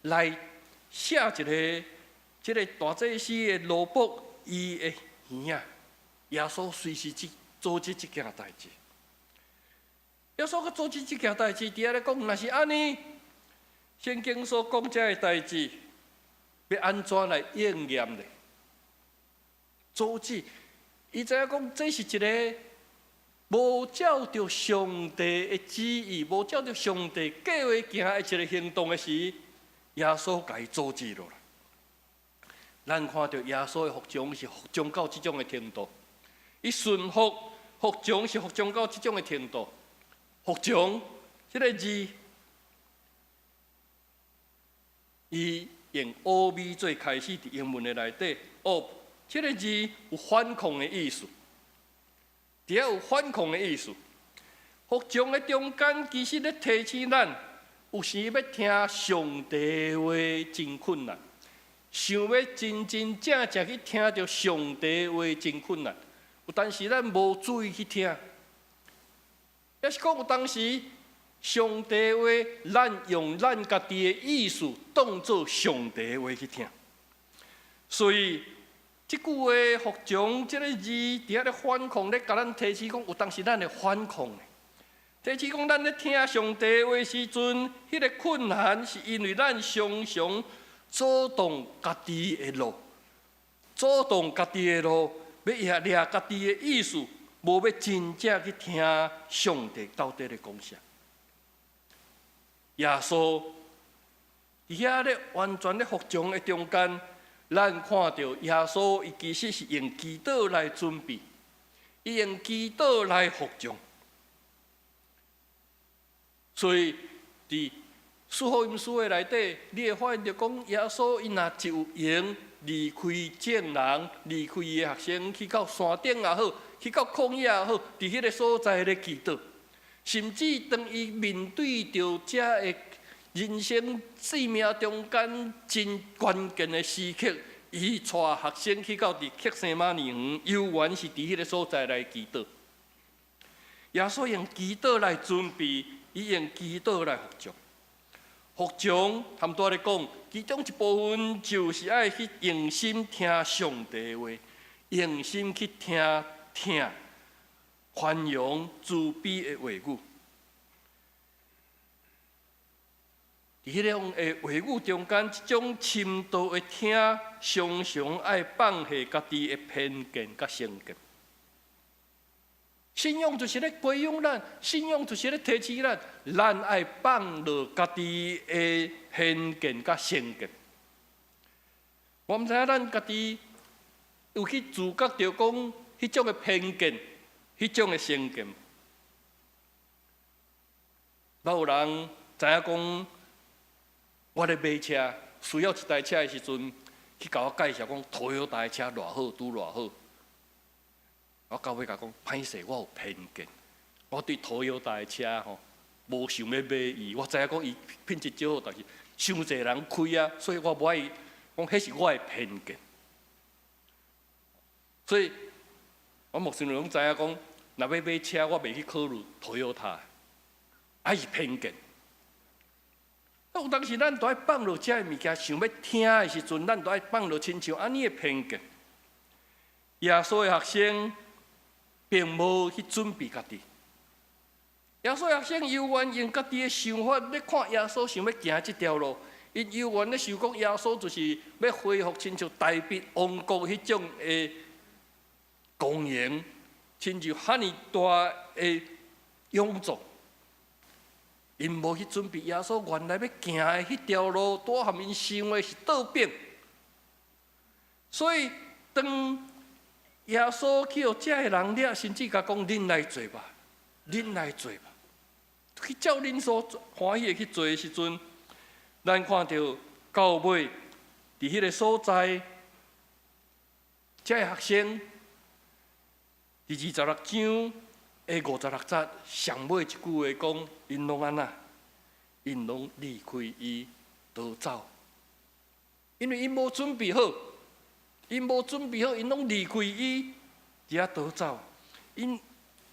來射一个這个大祭司的奴僕伊的耳仔。耶穌隨時去阻止這件代誌。耶穌閣阻止這件代誌，佇遐咧講，若是按呢，聖經所講這个代誌，欲按怎來應驗咧？阻止，伊知影講這是一个無照著上帝的旨意，無照著上帝計劃行的一个行動的時，耶穌共伊阻止落來。咱看著耶穌的服從是服從到這種的程度，伊順服服從是服從到這種的程度。服從這个字，伊用 O B 做開始，佇英文的內底，ob 這个字有反抗的意思，佇遐有反抗的意思。服從的中間，其實咧提醒咱，有時欲聽上帝話真困難，想欲真真正正去聽著上帝話真困難。有當時咱無注意去聽，抑是講有當時上帝話，咱用咱家己的意思當做上帝話去聽，所以這句話服從這个字，佇遐咧反抗咧，共咱提醒講，有當時咱會反抗的。提醒講，咱咧聽上帝話時陣，彼个困難是因為咱常常阻擋家己的路，阻擋家己的路，欲掠家己的意思，無欲真正去聽上帝到底咧講啥。耶穌佇遐咧完全咧服從的中間，咱看著耶穌伊其實是用祈禱來準備，伊用祈禱來服從。所以佇四福音書的內底，你會發現著講耶穌伊若一有閒，離開眾人，離開伊的學生，去到山頂也好，去到曠野也好，佇彼个所在咧祈禱。甚至當伊面對著遮个人生生命中間真關鍵的時刻，伊帶學生去到佇客西馬尼園，猶原是佇彼个所在來祈禱。耶穌用祈禱來準備，伊用祈禱來服從。服從，含拄仔咧講，其中一部分就是愛去用心聽上帝話，用心去聽聽寬容慈悲的話語。佇彼種的話語中間，這種深度的聽，常常愛放下家己的偏見佮成見。信仰就是咧培養咱，信仰就是咧提醒咱，咱愛放落家己的偏見佮成見。我毋知影咱家己有去自覺著講，彼種的偏見、彼種的成見。有人知影講，我咧買車需要一台車的時陣，去共我介紹講，Toyota 的車偌好，拄偌好。我到尾共講，歹勢，我有偏見，我對 Toyota 的車吼無想欲買伊。我知影講伊品質足好，但是傷濟人開啊，所以我無愛。講彼是我的偏見。所以，我牧師攏知影講，若欲買車，我袂去考慮 Toyota，還是偏見。有當時咱都愛放落遮个物件，想欲聽的時陣，咱都愛放落親像按呢的偏見。耶穌的學生並無去準備家己。耶穌學生猶原用家己的想法咧看耶穌想欲行這條路，𪜶猶原咧想講耶穌就是欲恢復親像大衛王國彼種的光榮，親像遐爾大的勇壯。𪜶無去準備耶穌原來欲行的彼條路，拄和𪜶想的是倒反。所以當耶穌去予遮个人掠，甚至共講：恁來坐吧，恁來坐吧。去照恁所歡喜的去坐的時陣，咱看著到尾佇彼个所在，遮个學生佇26章的56節上尾一句話講：𪜶攏按怎？𪜶攏離開伊逃走，因為𪜶無準備好。𪜶無準備好，𪜶攏離開伊，佇遐逃走。𪜶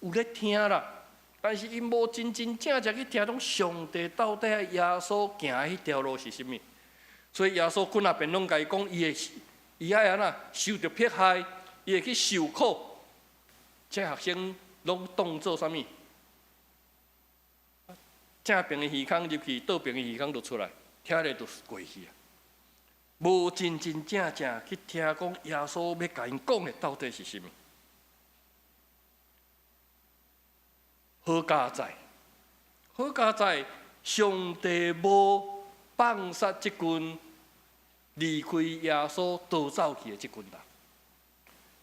有咧聽啦，但是𪜶無真真正正去聽講上帝到底耶穌行的彼條路是啥物。所以耶穌幾若遍攏共伊講，伊會伊愛按怎受著迫害，伊會去受苦。這學生攏當做啥物？正爿的耳孔入去，倒爿的耳孔就出來，聽咧就過去啊。無真真正正去聽講耶穌欲共𪜶講的到底是啥物？好佳哉，好佳哉，上帝無放殺這群離開耶穌逃走去的這群人。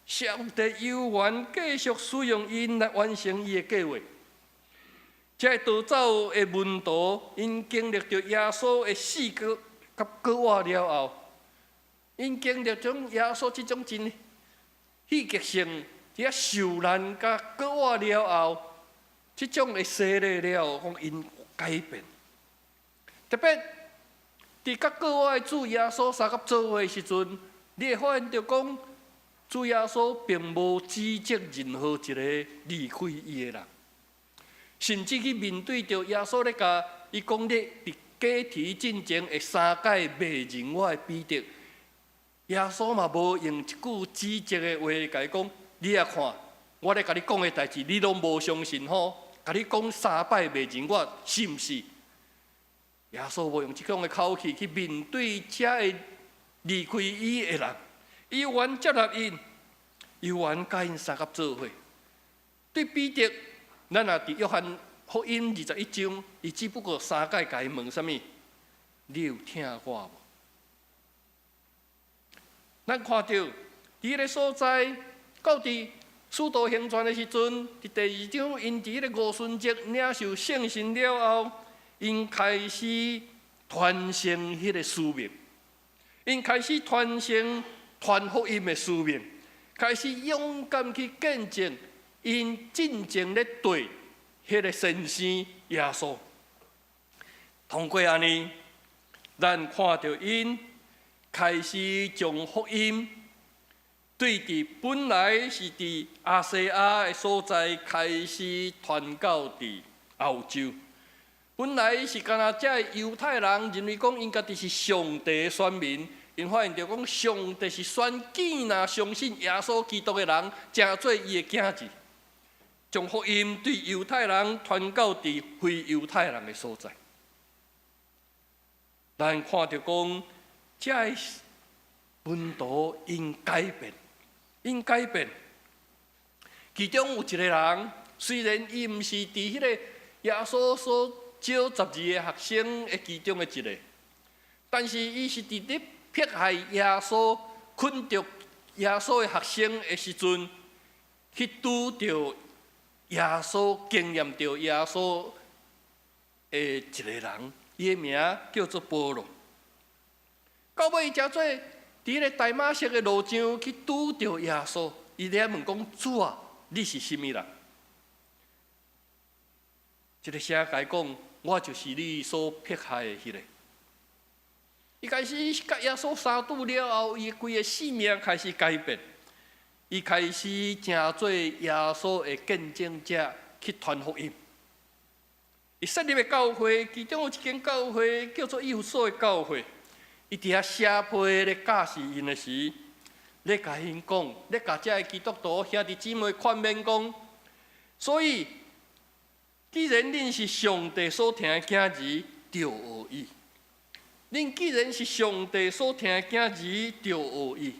上帝猶原繼續使用𪜶來完成伊的計畫。這个逃走的門徒，𪜶經歷著耶穌的死閣佮復活了後，𪜶經歷種耶穌這種真戲劇性，佇遐受難佮復活了後，這種的洗禮了後，講𪜶改變。特別佇佮復活的主耶穌相佮做伙的時陣，你會發現著講，主耶穌並無指責任何一個離開伊的人，甚至去面對著耶穌咧共伊講你佇過堤進前會三擺袂認我的彼得，耶穌嘛無用一句指責的話共伊講，你也看，我咧共你講的代誌，你攏無相信吼，共你講三擺袂認我，是毋是？耶穌無用這種的口氣去面對遮个離開伊的人，伊猶原接納𪜶，猶原佮𪜶相佮做伙。對彼得，咱若佇約翰福音21章，伊只不過三擺共伊問啥物？你有疼我無？咱看著佇彼个所在，到佇使徒行傳的時陣，佇第二章，𪜶佇彼个五旬節領受聖神了後，𪜶開始傳承彼个使命，𪜶開始傳承傳福音的使命，開始勇敢去見證𪜶進前咧對彼个先生耶穌。通過按呢，咱看著𪜶開始將福音對佇本來是佇亞細亞的所在開始傳到佇歐洲。本來是干焦這个猶太人認為講𪜶家己是上帝的選民，𪜶發現著講上帝是選揀若相信耶穌基督的人，成做伊的囝兒，將福音對猶太人傳到佇非猶太人的所在。咱看著講，這个門徒𪜶改變，𪜶改變。其中有一個人，雖然伊毋是佇彼个耶穌所召12個學生的其中的一個，但是伊是佇咧迫害耶穌、捆著耶穌的學生的時陣，去拄著耶穌、經驗著耶穌的一個人，伊的名叫做保羅。到尾伊成做佇彼个大馬色的路上去拄著耶穌，伊咧問講：主啊，你是啥物人？這个聲共伊講：我就是你所迫害的彼个。伊開始佮耶穌相拄了後，伊規个性命開始改變，伊開始成做耶穌的見證者去傳福音。伊設立的教會，其中有一間教會叫做以弗所的教會。伊佇遐寫批咧教示𪜶的時，咧共𪜶講，咧共這个基督徒兄弟姊妹勸勉講，所以既然恁是上帝所疼的囝兒，著學伊。恁既然是上帝所疼的囝兒，著學伊。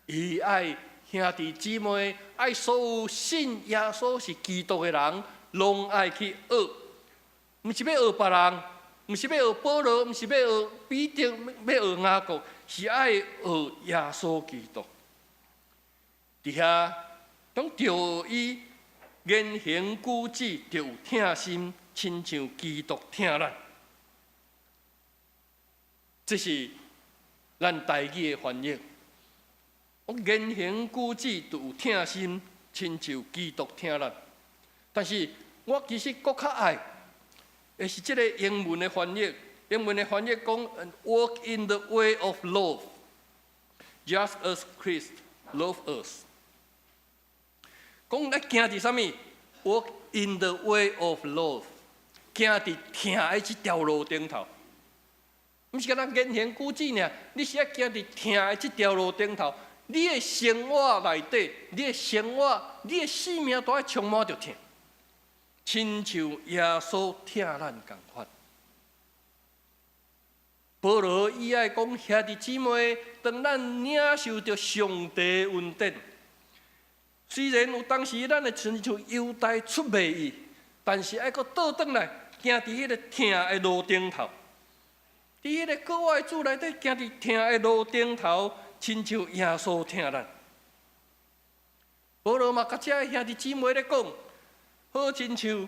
伊愛兄弟姊妹，愛所有信耶穌是基督的人，攏愛去學，毋是欲學別人，毋是欲學保羅，毋是欲學彼得，欲學雅各，是愛學耶穌基督。佇遐，當著學伊言行舉止，著有疼心，親像基督疼咱。這是咱台語的翻譯。我言行舉止著有疼心，親像基督疼咱。但是我其實閣較愛，的是這个英文的翻譯。英文的翻譯講：Walk in the way of love, just as Christ loved us。講咱行佇啥物？Walk in the way of love，行佇疼的這條路頂頭。毋是干焦言行舉止爾，你是愛行佇疼的這條路頂頭。你的生活內底，你的生活，你的生命都愛充滿著疼，親像耶穌疼咱仝款。保羅伊愛講兄弟姊妹，當咱領受著上帝恩典，雖然有當時咱會親像猶大出賣伊，但是愛閣倒轉來，行佇彼个疼的路頂頭，佇彼个國外主內底行佇疼的路頂頭，親像耶穌疼咱。保羅嘛，共這兄弟姊妹咧講，好親像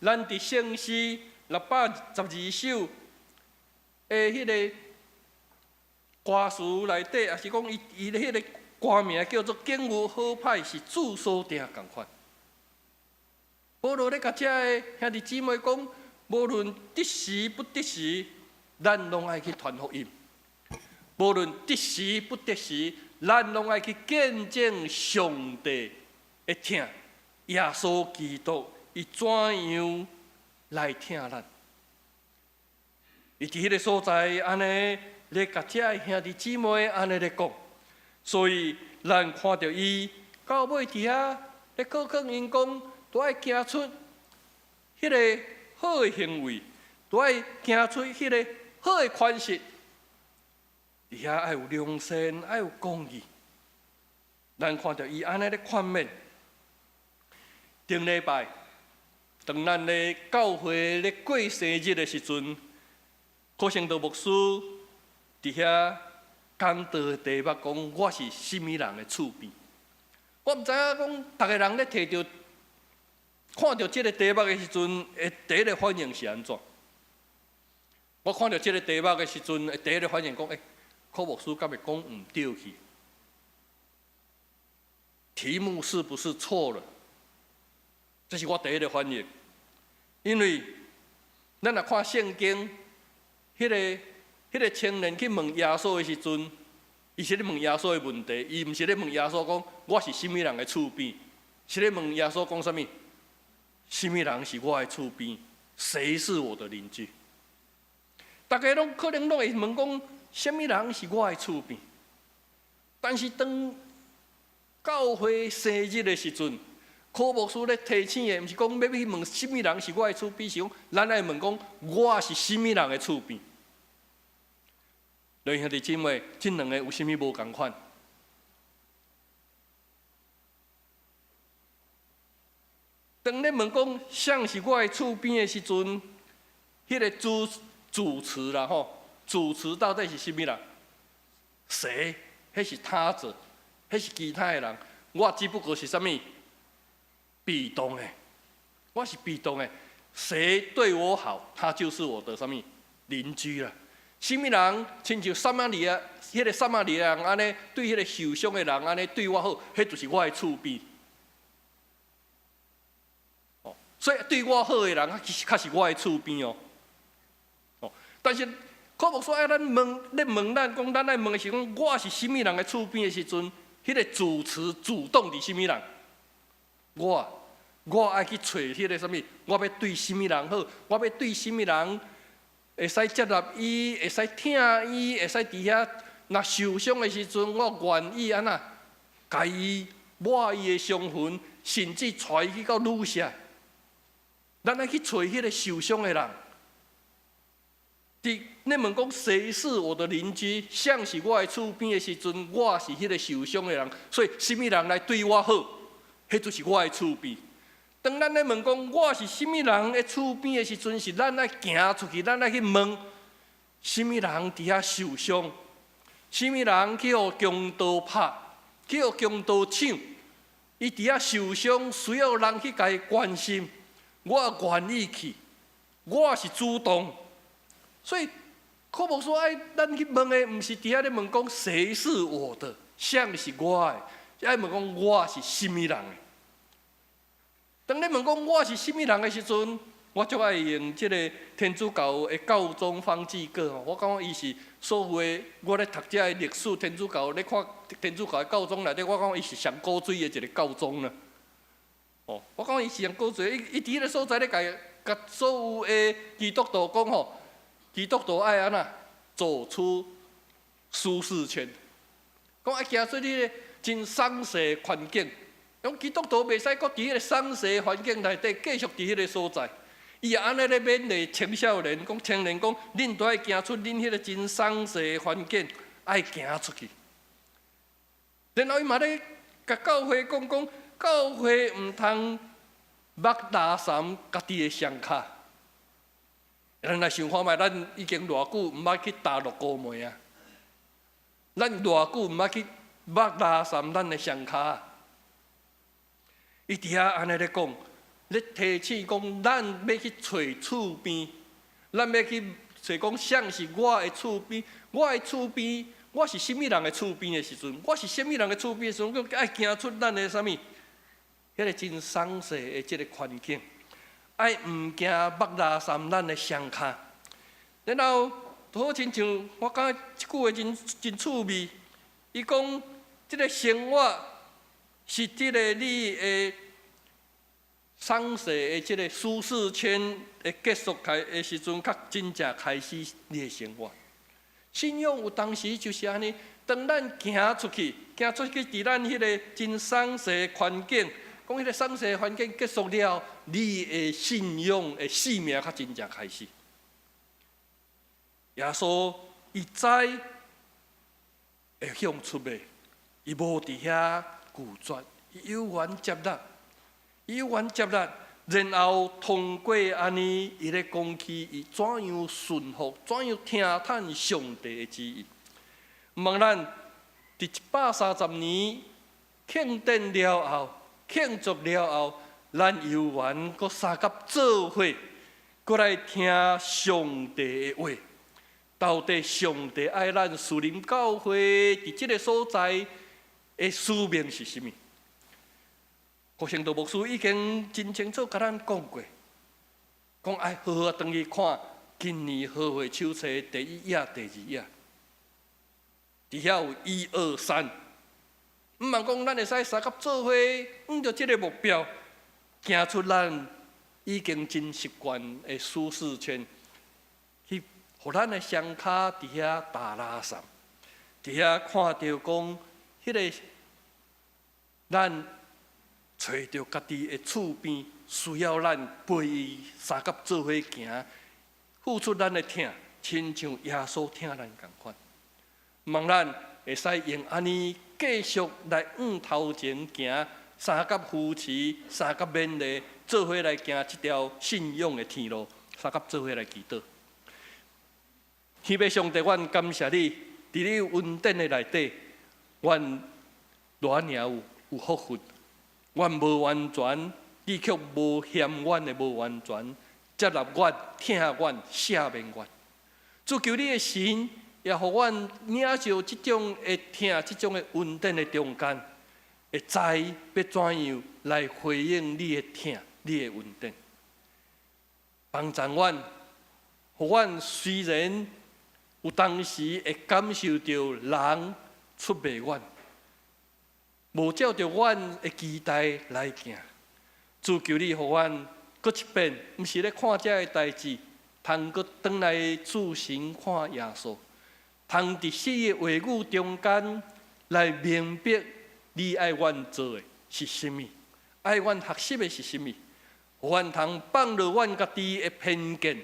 咱佇聖詩612首的彼个歌詞內底，抑是講伊伊的彼个歌名叫做《景有好歹是主所定》仝款。保羅咧共這个兄弟姊妹講，無論得時不得時，咱攏愛去傳福音；無論得時不得時，咱攏愛去見證上帝的疼，耶穌基督伊怎樣來疼咱。伊佇彼个所在按呢咧共這个兄弟姊妹按呢咧講，所以咱看著伊到尾佇遐咧教訓𪜶講，都愛行出彼个好的行為，都愛行出彼个好的款式。佇遐愛有良善，愛有公義。咱看著伊按呢咧勸勉。頂禮拜，當咱咧教會咧過生日的時陣，柯聖道牧師佇遐講道的題目講：我是啥物人的厝邊？我毋知影講，逐个人咧提著看著這个題目的時陣，會第一个反應是按怎？我看著這个題目的時陣，第一个反應講：欸，柯牧師敢會講毋對去？題目是不是錯了？這是我第一個反應，因為咱若看聖經，彼個青年去問耶穌的時陣，伊是咧問耶穌的問題，伊毋是咧問耶穌講我是啥物人的厝邊，是咧問耶穌講啥物？啥物人是我的厝邊？誰是我的鄰居？大家攏可能攏會問講，啥物人是我的厝邊？但是當教會生日的時陣，柯牧師咧提醒的，毋是講欲去問啥物人是我的厝邊，是講咱愛問講我是啥物人的厝邊。兄弟姊妹，這兩個有啥物無仝款？當咧問講誰是我的厝邊的時陣，彼個主詞啦吼，主詞到底是啥物人？誰？彼是他者，彼是其他的人。我只不過是啥物？被動的，我是被動的。誰對我好，他就是我的啥物鄰居啦。啥物人親像撒瑪利亞，彼個撒瑪利亞人按呢對彼個受傷的人按呢對我好，彼就是我的厝邊。哦，所以對我好的人，其實較是我的厝邊哦。哦，但是柯牧師愛咱問，咧問咱講，咱愛問的是講，我是啥物人的厝邊的時陣，彼個主詞主動佇啥物人？我愛去揣彼個啥物？我欲對啥物人好？我欲對啥物人會使接納伊，會使疼伊，會使佇遐若受傷的時陣，我願意按怎，共伊抹伊的傷痕，甚至帶伊去到旅社。咱愛去揣彼個受傷的人。佇咧問講誰是我的鄰居，誰是我的厝邊的時陣，我是彼個受傷的人，所以啥物人來對我好，彼就是我的厝邊。當咱咧問講我是啥物人的厝邊的時陣，是咱愛行出去，咱愛去問啥物人佇遐受傷，啥物人去予強盜拍，去予強盜搶，伊佇遐受傷，需要人去共伊關心，我願意去，我是主動。所以，柯牧師愛咱去問的，毋是佇遐咧問講誰是我的，誰是我的，愛問講我是啥物人的。當你問講我是啥物人的時陣，我足愛用這个天主教的教宗方濟各吼，我感覺伊是所有的我咧讀這个歷史，天主教咧看天主教的教宗內底，我感覺伊是上古錐的一个教宗啦。哦，我感覺伊是上古錐，伊佇彼个所在咧，共所有的基督徒講吼，基督徒愛按怎走出舒適圈，講愛行出彼个真鬆勢的環境，講基督徒袂使閣佇彼个鬆勢環境內底繼續佇彼个所在。伊也按呢咧勉勵青少年，講青年講，恁都愛行出恁彼个真鬆勢的環境，愛行出去。然後伊嘛咧共教會講講，教會毋通目拉毳家己的雙跤。咱來想看覓，咱已經偌久毋捌去踏六姑門啊？咱偌久毋捌去目拉毳咱的雙跤？伊佇遐按呢咧講，咧提醒講，咱欲去揣厝邊，咱欲去揣講，誰是我的厝邊？我的厝邊，我是啥物人的厝邊的時陣，我是啥物人的厝邊的時陣，閣愛行出咱的啥物？彼个真鬆勢的這个環境，愛毋驚目拉毳咱的雙跤。然後，好親像我感覺這句話真趣味。伊講，這个生活是這个你的鬆勢的這个舒適圈的結束開的時陣，較真正開始你的生活。信仰有當時就是按呢，當咱行出去，行出去佇咱彼个真鬆勢的環境，講彼个鬆勢環境結束了，你的信仰的生命較真正開始。耶穌伊知會向出賣，伊無佇遐拒絕，伊有緣接納，伊有緣接納，然後通過按呢，伊咧講起伊怎樣順服，怎樣聽趁上帝的旨意。毋咱佇130年慶典了後，慶祝了後，咱有緣閣相佮做伙，閣來聽上帝的話。到底上帝愛咱樹林教會佇這个所在的使命是啥物？郭聖道牧師已經真清楚共咱講過，講愛好好轉去看今年和會手冊第一頁、第二頁，佇遐有一二三，毋茫講咱會使相佮做伙，向著這个目標，行出咱已經真習慣的舒適圈，去予咱的雙跤佇遐踏垃圾，佇遐看著講，彼个咱揣著家己的厝邊，需要咱陪伊相佮做伙行，付出咱的疼，親像耶穌疼咱仝款。望咱會使用按呢繼續來向頭前行，相佮扶持，相佮勉勵，做伙來行這條信仰的天路，相佮做伙來祈禱。天父上帝，阮感謝你，佇你恩典的內底，阮偌爾有福分。阮無完全，你卻無嫌阮的無完全，接納阮、疼阮、赦免阮。主求你的神，也予阮領受這種的疼、這種的恩典的中間，會知欲怎樣來回應你的疼、你的恩典。幫助阮，予阮雖然有當時會感受著人出賣阮，無照著阮的期待來行。主求你予阮閣一遍，毋是咧看這个代誌，通閣轉來注神看耶穌，通佇四个話語中間來明白你愛阮做的是啥物，愛阮學習的是啥物，予阮通放落阮家己的偏見、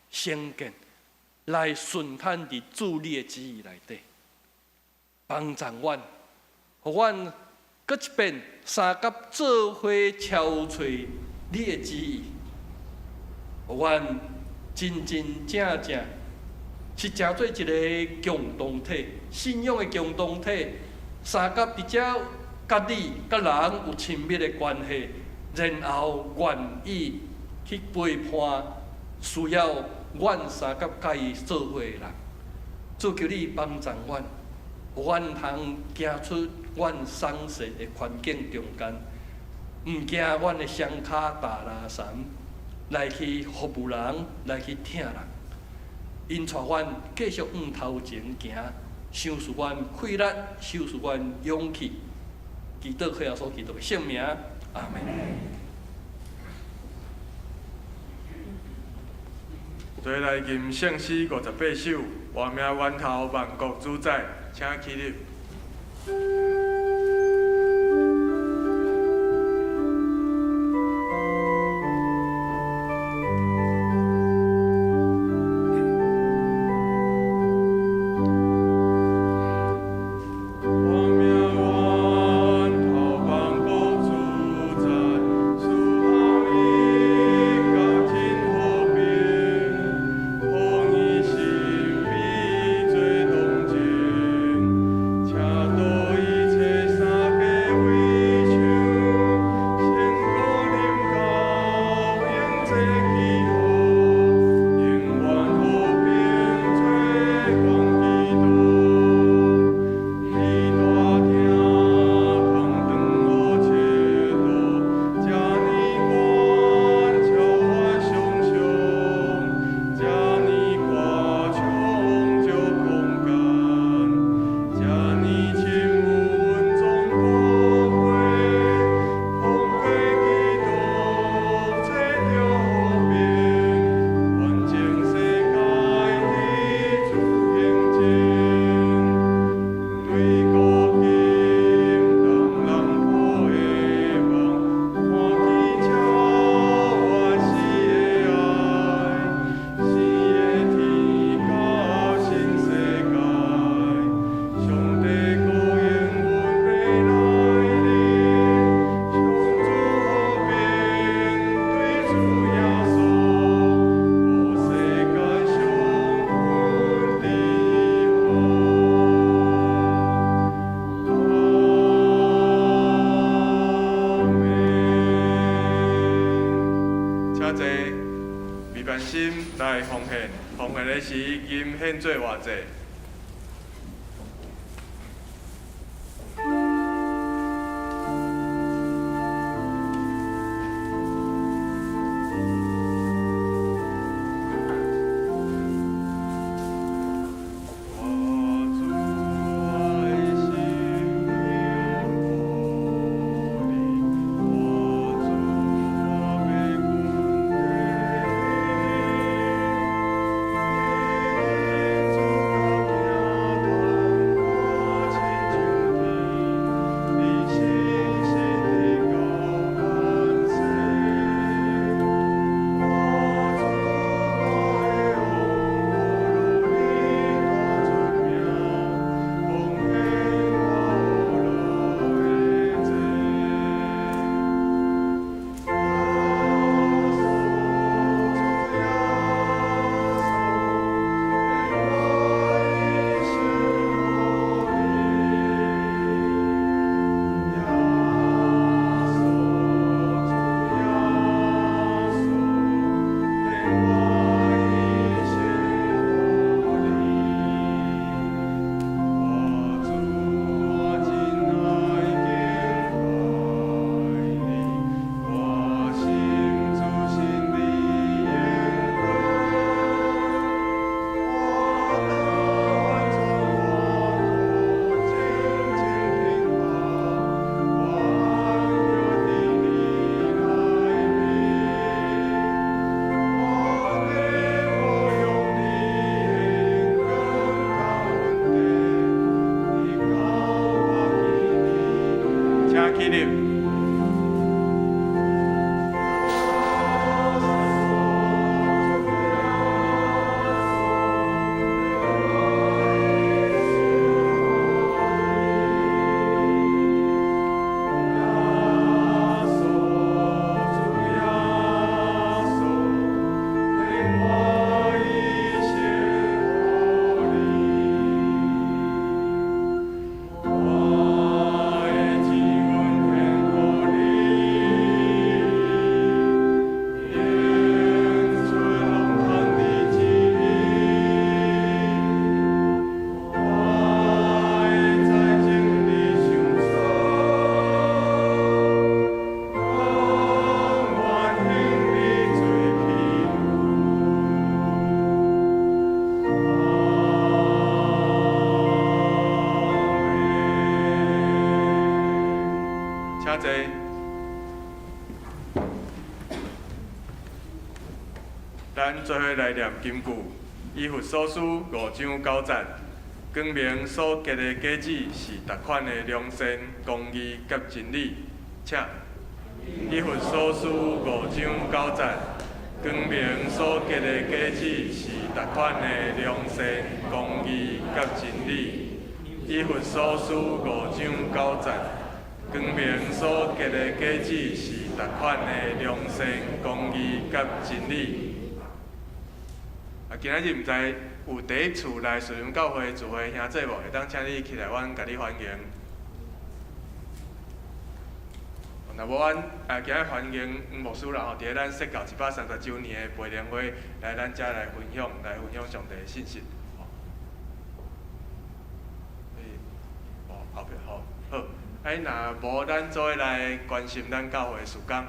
成見，來順趁佇主你的旨意內底，幫助阮，予阮閣一遍相佮做伙敲揣你的旨意，予阮真真正正是成做一个共同體，信仰的共同體，相佮佇遮佮你佮人有親密的關係，然後願意去陪伴需要阮相佮佮伊做伙的人。主求你幫助阮，予阮通行出阮鬆勢的環境中間，毋驚阮的雙跤踏垃圾，來去服務人，來去疼人。𪜶帶阮繼續向頭前行，賞賜阮氣力，賞賜阮勇氣。祈禱靠耶穌基督的聖名，阿門。做來吟聖詩58首，活命源頭萬國主宰，請起立。請坐，未萬心來奉獻。奉獻的是金獻做偌濟？請起立。請坐。咱做伙來念金句，以弗所書五章九節，光明所結的果子是逐款的良善、公義佮真理。請。以弗所書五章九節，光明所結的果子是逐款的良善、公義佮真理。以弗所書五章九節，光明所結的果子是逐款的良善、公義佮真理。啊，今仔日毋知有第一次來樹林教會聚會兄姊無？會當請你起來，阮共你歡迎。若無，阮啊今日歡迎黃牧師啦吼，佇咧咱釋教130週年的培靈會來咱遮來分享，來分享上帝的信息。哦，後壁好，好。哎，若無，咱做伙來關心咱教會的事工。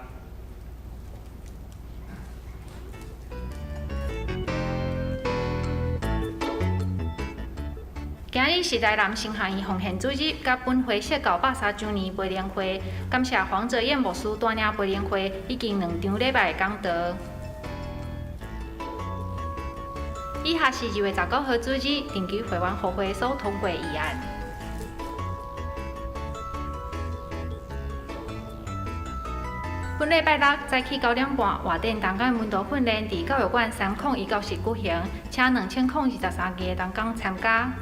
今日是台南神學院奉獻主日，佮本會釋教130週年培靈會，感謝黃哲彥牧師帶領培靈會，已經兩場禮拜的講道。以下是2月19號主日定期會員互會所通過議案。本禮拜六早起9點半，活電同工門徒訓練佇教育館301教室舉行，請2023個同工參加。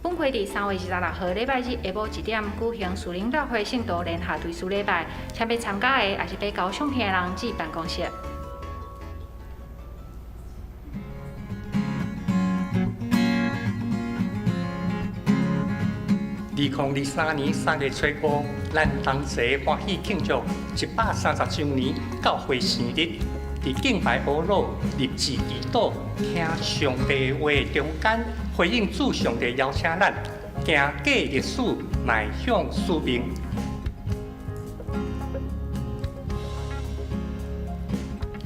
本會佇3月26號禮拜日下晡1點舉行樹林教會聖徒聯合追思禮拜，請欲參加的，抑是欲交相片的人至辦公室。2023年3月初五，咱同齊歡喜慶祝130週年教會生日。佇敬拜阿魯、立志祈禱、聽上帝話中間，回應主上帝邀請咱，行過歷史，邁向使命。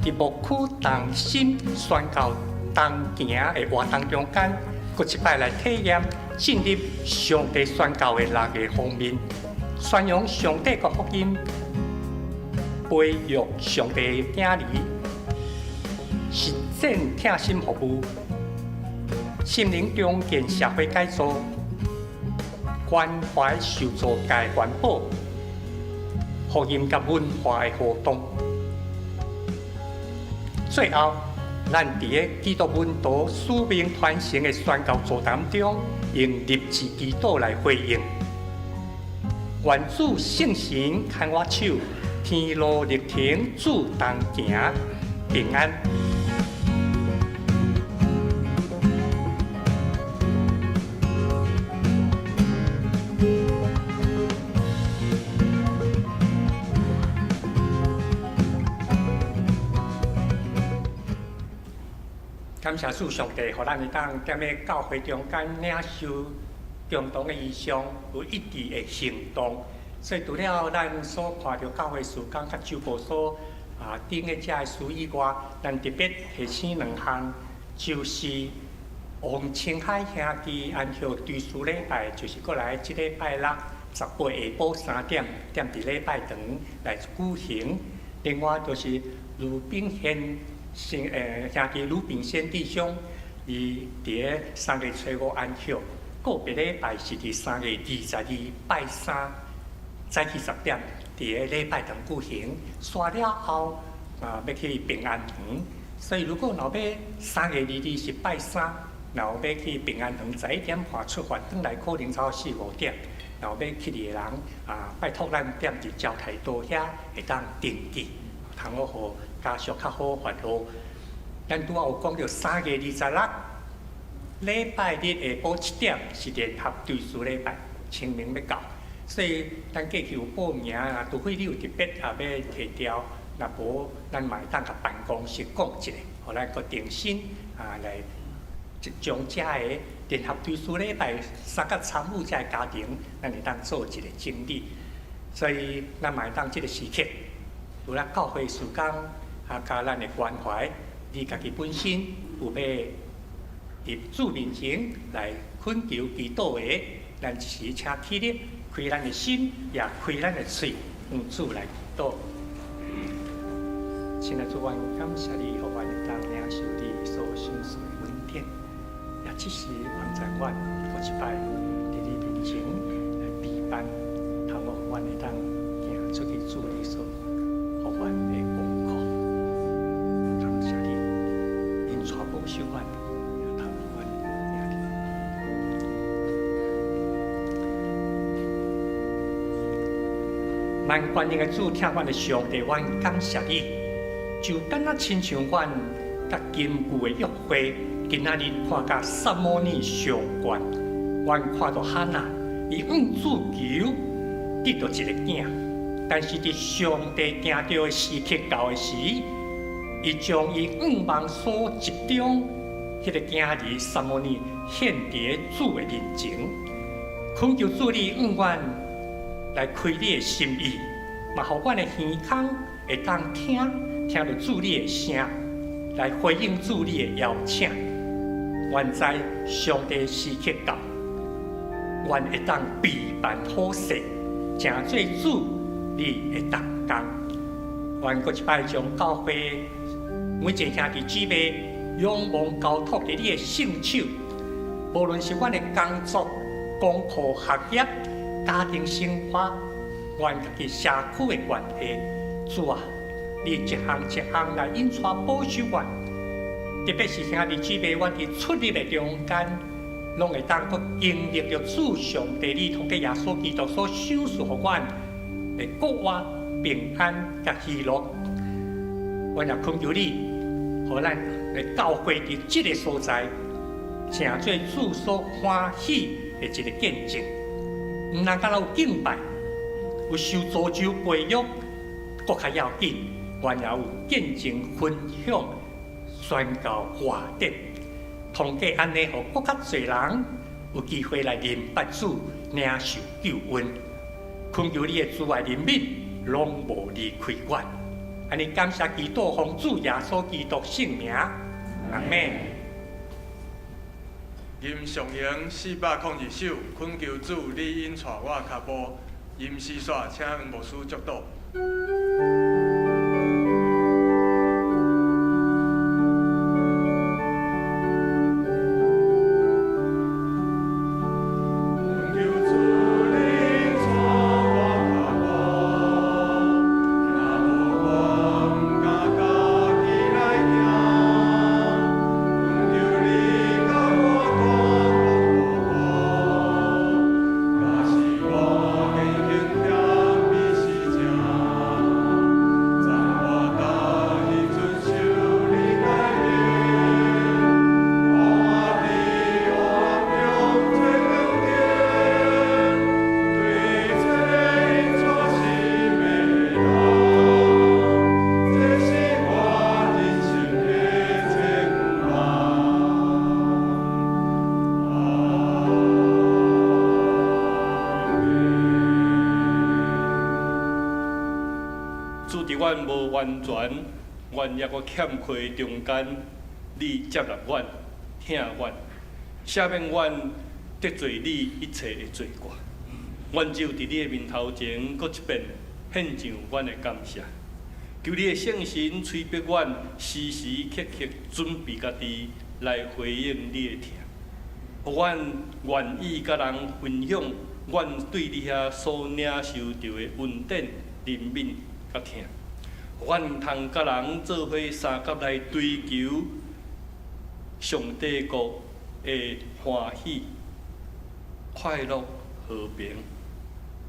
佇牧區同心宣教同行的活動中間，閣一擺來體驗進入上帝宣教的六个方面，宣揚上帝的福音，培育上帝的囝兒，實踐疼心服務，心靈重建社會改造，關懷受助界環保，福音佮文化的活動。最後，咱佇个基督門徒使命傳承的宣教座談中，用立志祈禱來回應。願主聖神牽我手，天路歷程主同行，平安。感謝主上帝，予咱會當踮咧教會中間領受共同的異象，有一致的行動。所以除了咱所看著教會事工佮周報所頂的遮个事以外，咱特別提醒兩項，就是王清海兄弟安息追思禮拜，就是過來這禮拜六18下晡3點，踮佇禮拜堂來舉行。另外就是盧炳賢。先兄弟盧炳先弟兄，伊佇个3月初5安息，個別禮拜是佇3月22拜三早起10點，佇个禮拜堂舉行。煞了後啊，欲去平安園，所以如果若欲3月22是拜三，若欲去平安園11點半出發，轉來可能差不多四五點。若欲去的人啊，拜託咱踮佇招待桌遐會當登記，通好予家屬較好發號。咱拄仔有講著3月26禮拜日下晡7點是聯合追思禮拜，清明欲到，所以咱過去有報名啊，除非你有特別啊欲提調，若無咱嘛會當共辦公室講一下，予咱閣重新啊來將遮个聯合追思禮拜三個參與遮个家庭，咱會當做一個整理。所以咱嘛會當這個時刻，除了教會事工啊，佮咱的關懷，你家己本身有欲佇主面前來懇求祈禱的，咱一時請起立，開咱的心，也開咱的喙，向主來祈禱。親愛的主，阮感謝你，予阮會當領受你所賞賜的恩典，也這時幫助阮閣一擺佇你面前來備辦，通予阮會當行出去主你所予阮的功課。感謝你，恩帶保守阮，也通予阮贏得。萬全能的主，疼阮的上帝，阮感謝你。就敢若親像阮佮根據的約會，今仔日看佮撒母耳相關，阮看著哈拿，伊向主求得著一个囝，但是佇上帝定著的時刻到的時，伊將伊願望所集中彼个囝兒撒母耳獻佇主的面前，懇求主你向阮來開你的心意，嘛予阮的耳孔會當聽。聽著主你的聲，來回應主你的邀請。願知上帝時刻到，阮會當備辦好勢，成做主你的同工。願閣一擺將教會每一個兄弟姊妹仰望交託佇你的聖手，無論是阮的工作、功課、學業、家庭生活，阮家己社區的關係，主啊！你一項一項來引帶保守阮，特別是兄弟姊妹，阮佇出入的中間，攏會當閣經歷著主上帝你通過耶穌基督所賞賜予阮的國外平安佮喜樂。阮也懇求你，予咱的教會佇這个所在，成做主所歡喜的一個見證。毋但干焦有敬拜，有受造就培育，閣較要緊。阮也有见证分享宣教活动，通过按呢，予閣較濟人有機會來認捌主，領受救恩。懇求你的慈愛憐憫，攏無離開阮。按呢感謝祈禱，奉主耶穌基督聖名，阿們。吟誦詠402首，懇求主，你引帶我跤步。吟詩煞，請黃牧師祝禱。主佇阮無完全、軟弱閣欠缺中間，你接納阮、疼阮，赦免阮得罪你一切的罪過。阮就佇你的面頭前，閣一遍獻上阮的感謝。求你的聖神催逼阮，時時刻刻準備家己來回應你的疼，予阮願意佮人分享阮對你遐所領受著的恩典、憐憫佮疼，予阮通佮人做伙相佮來追求上帝國的歡喜、快樂、和平，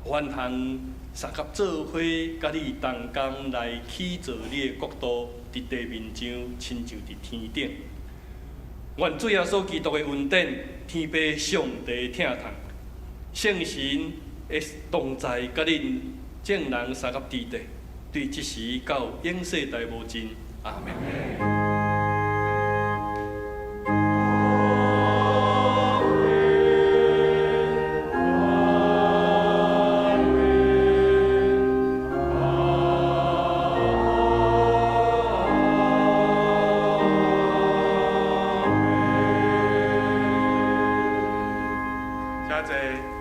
予阮通相佮做伙，佮你同工來起造你的國度，佇地面上親像佇天頂。願主耶穌基督的恩典、天父上帝疼痛、聖神的同在，佮恁眾人相佮佇咧，對這時到永世代無盡。阿們。請坐。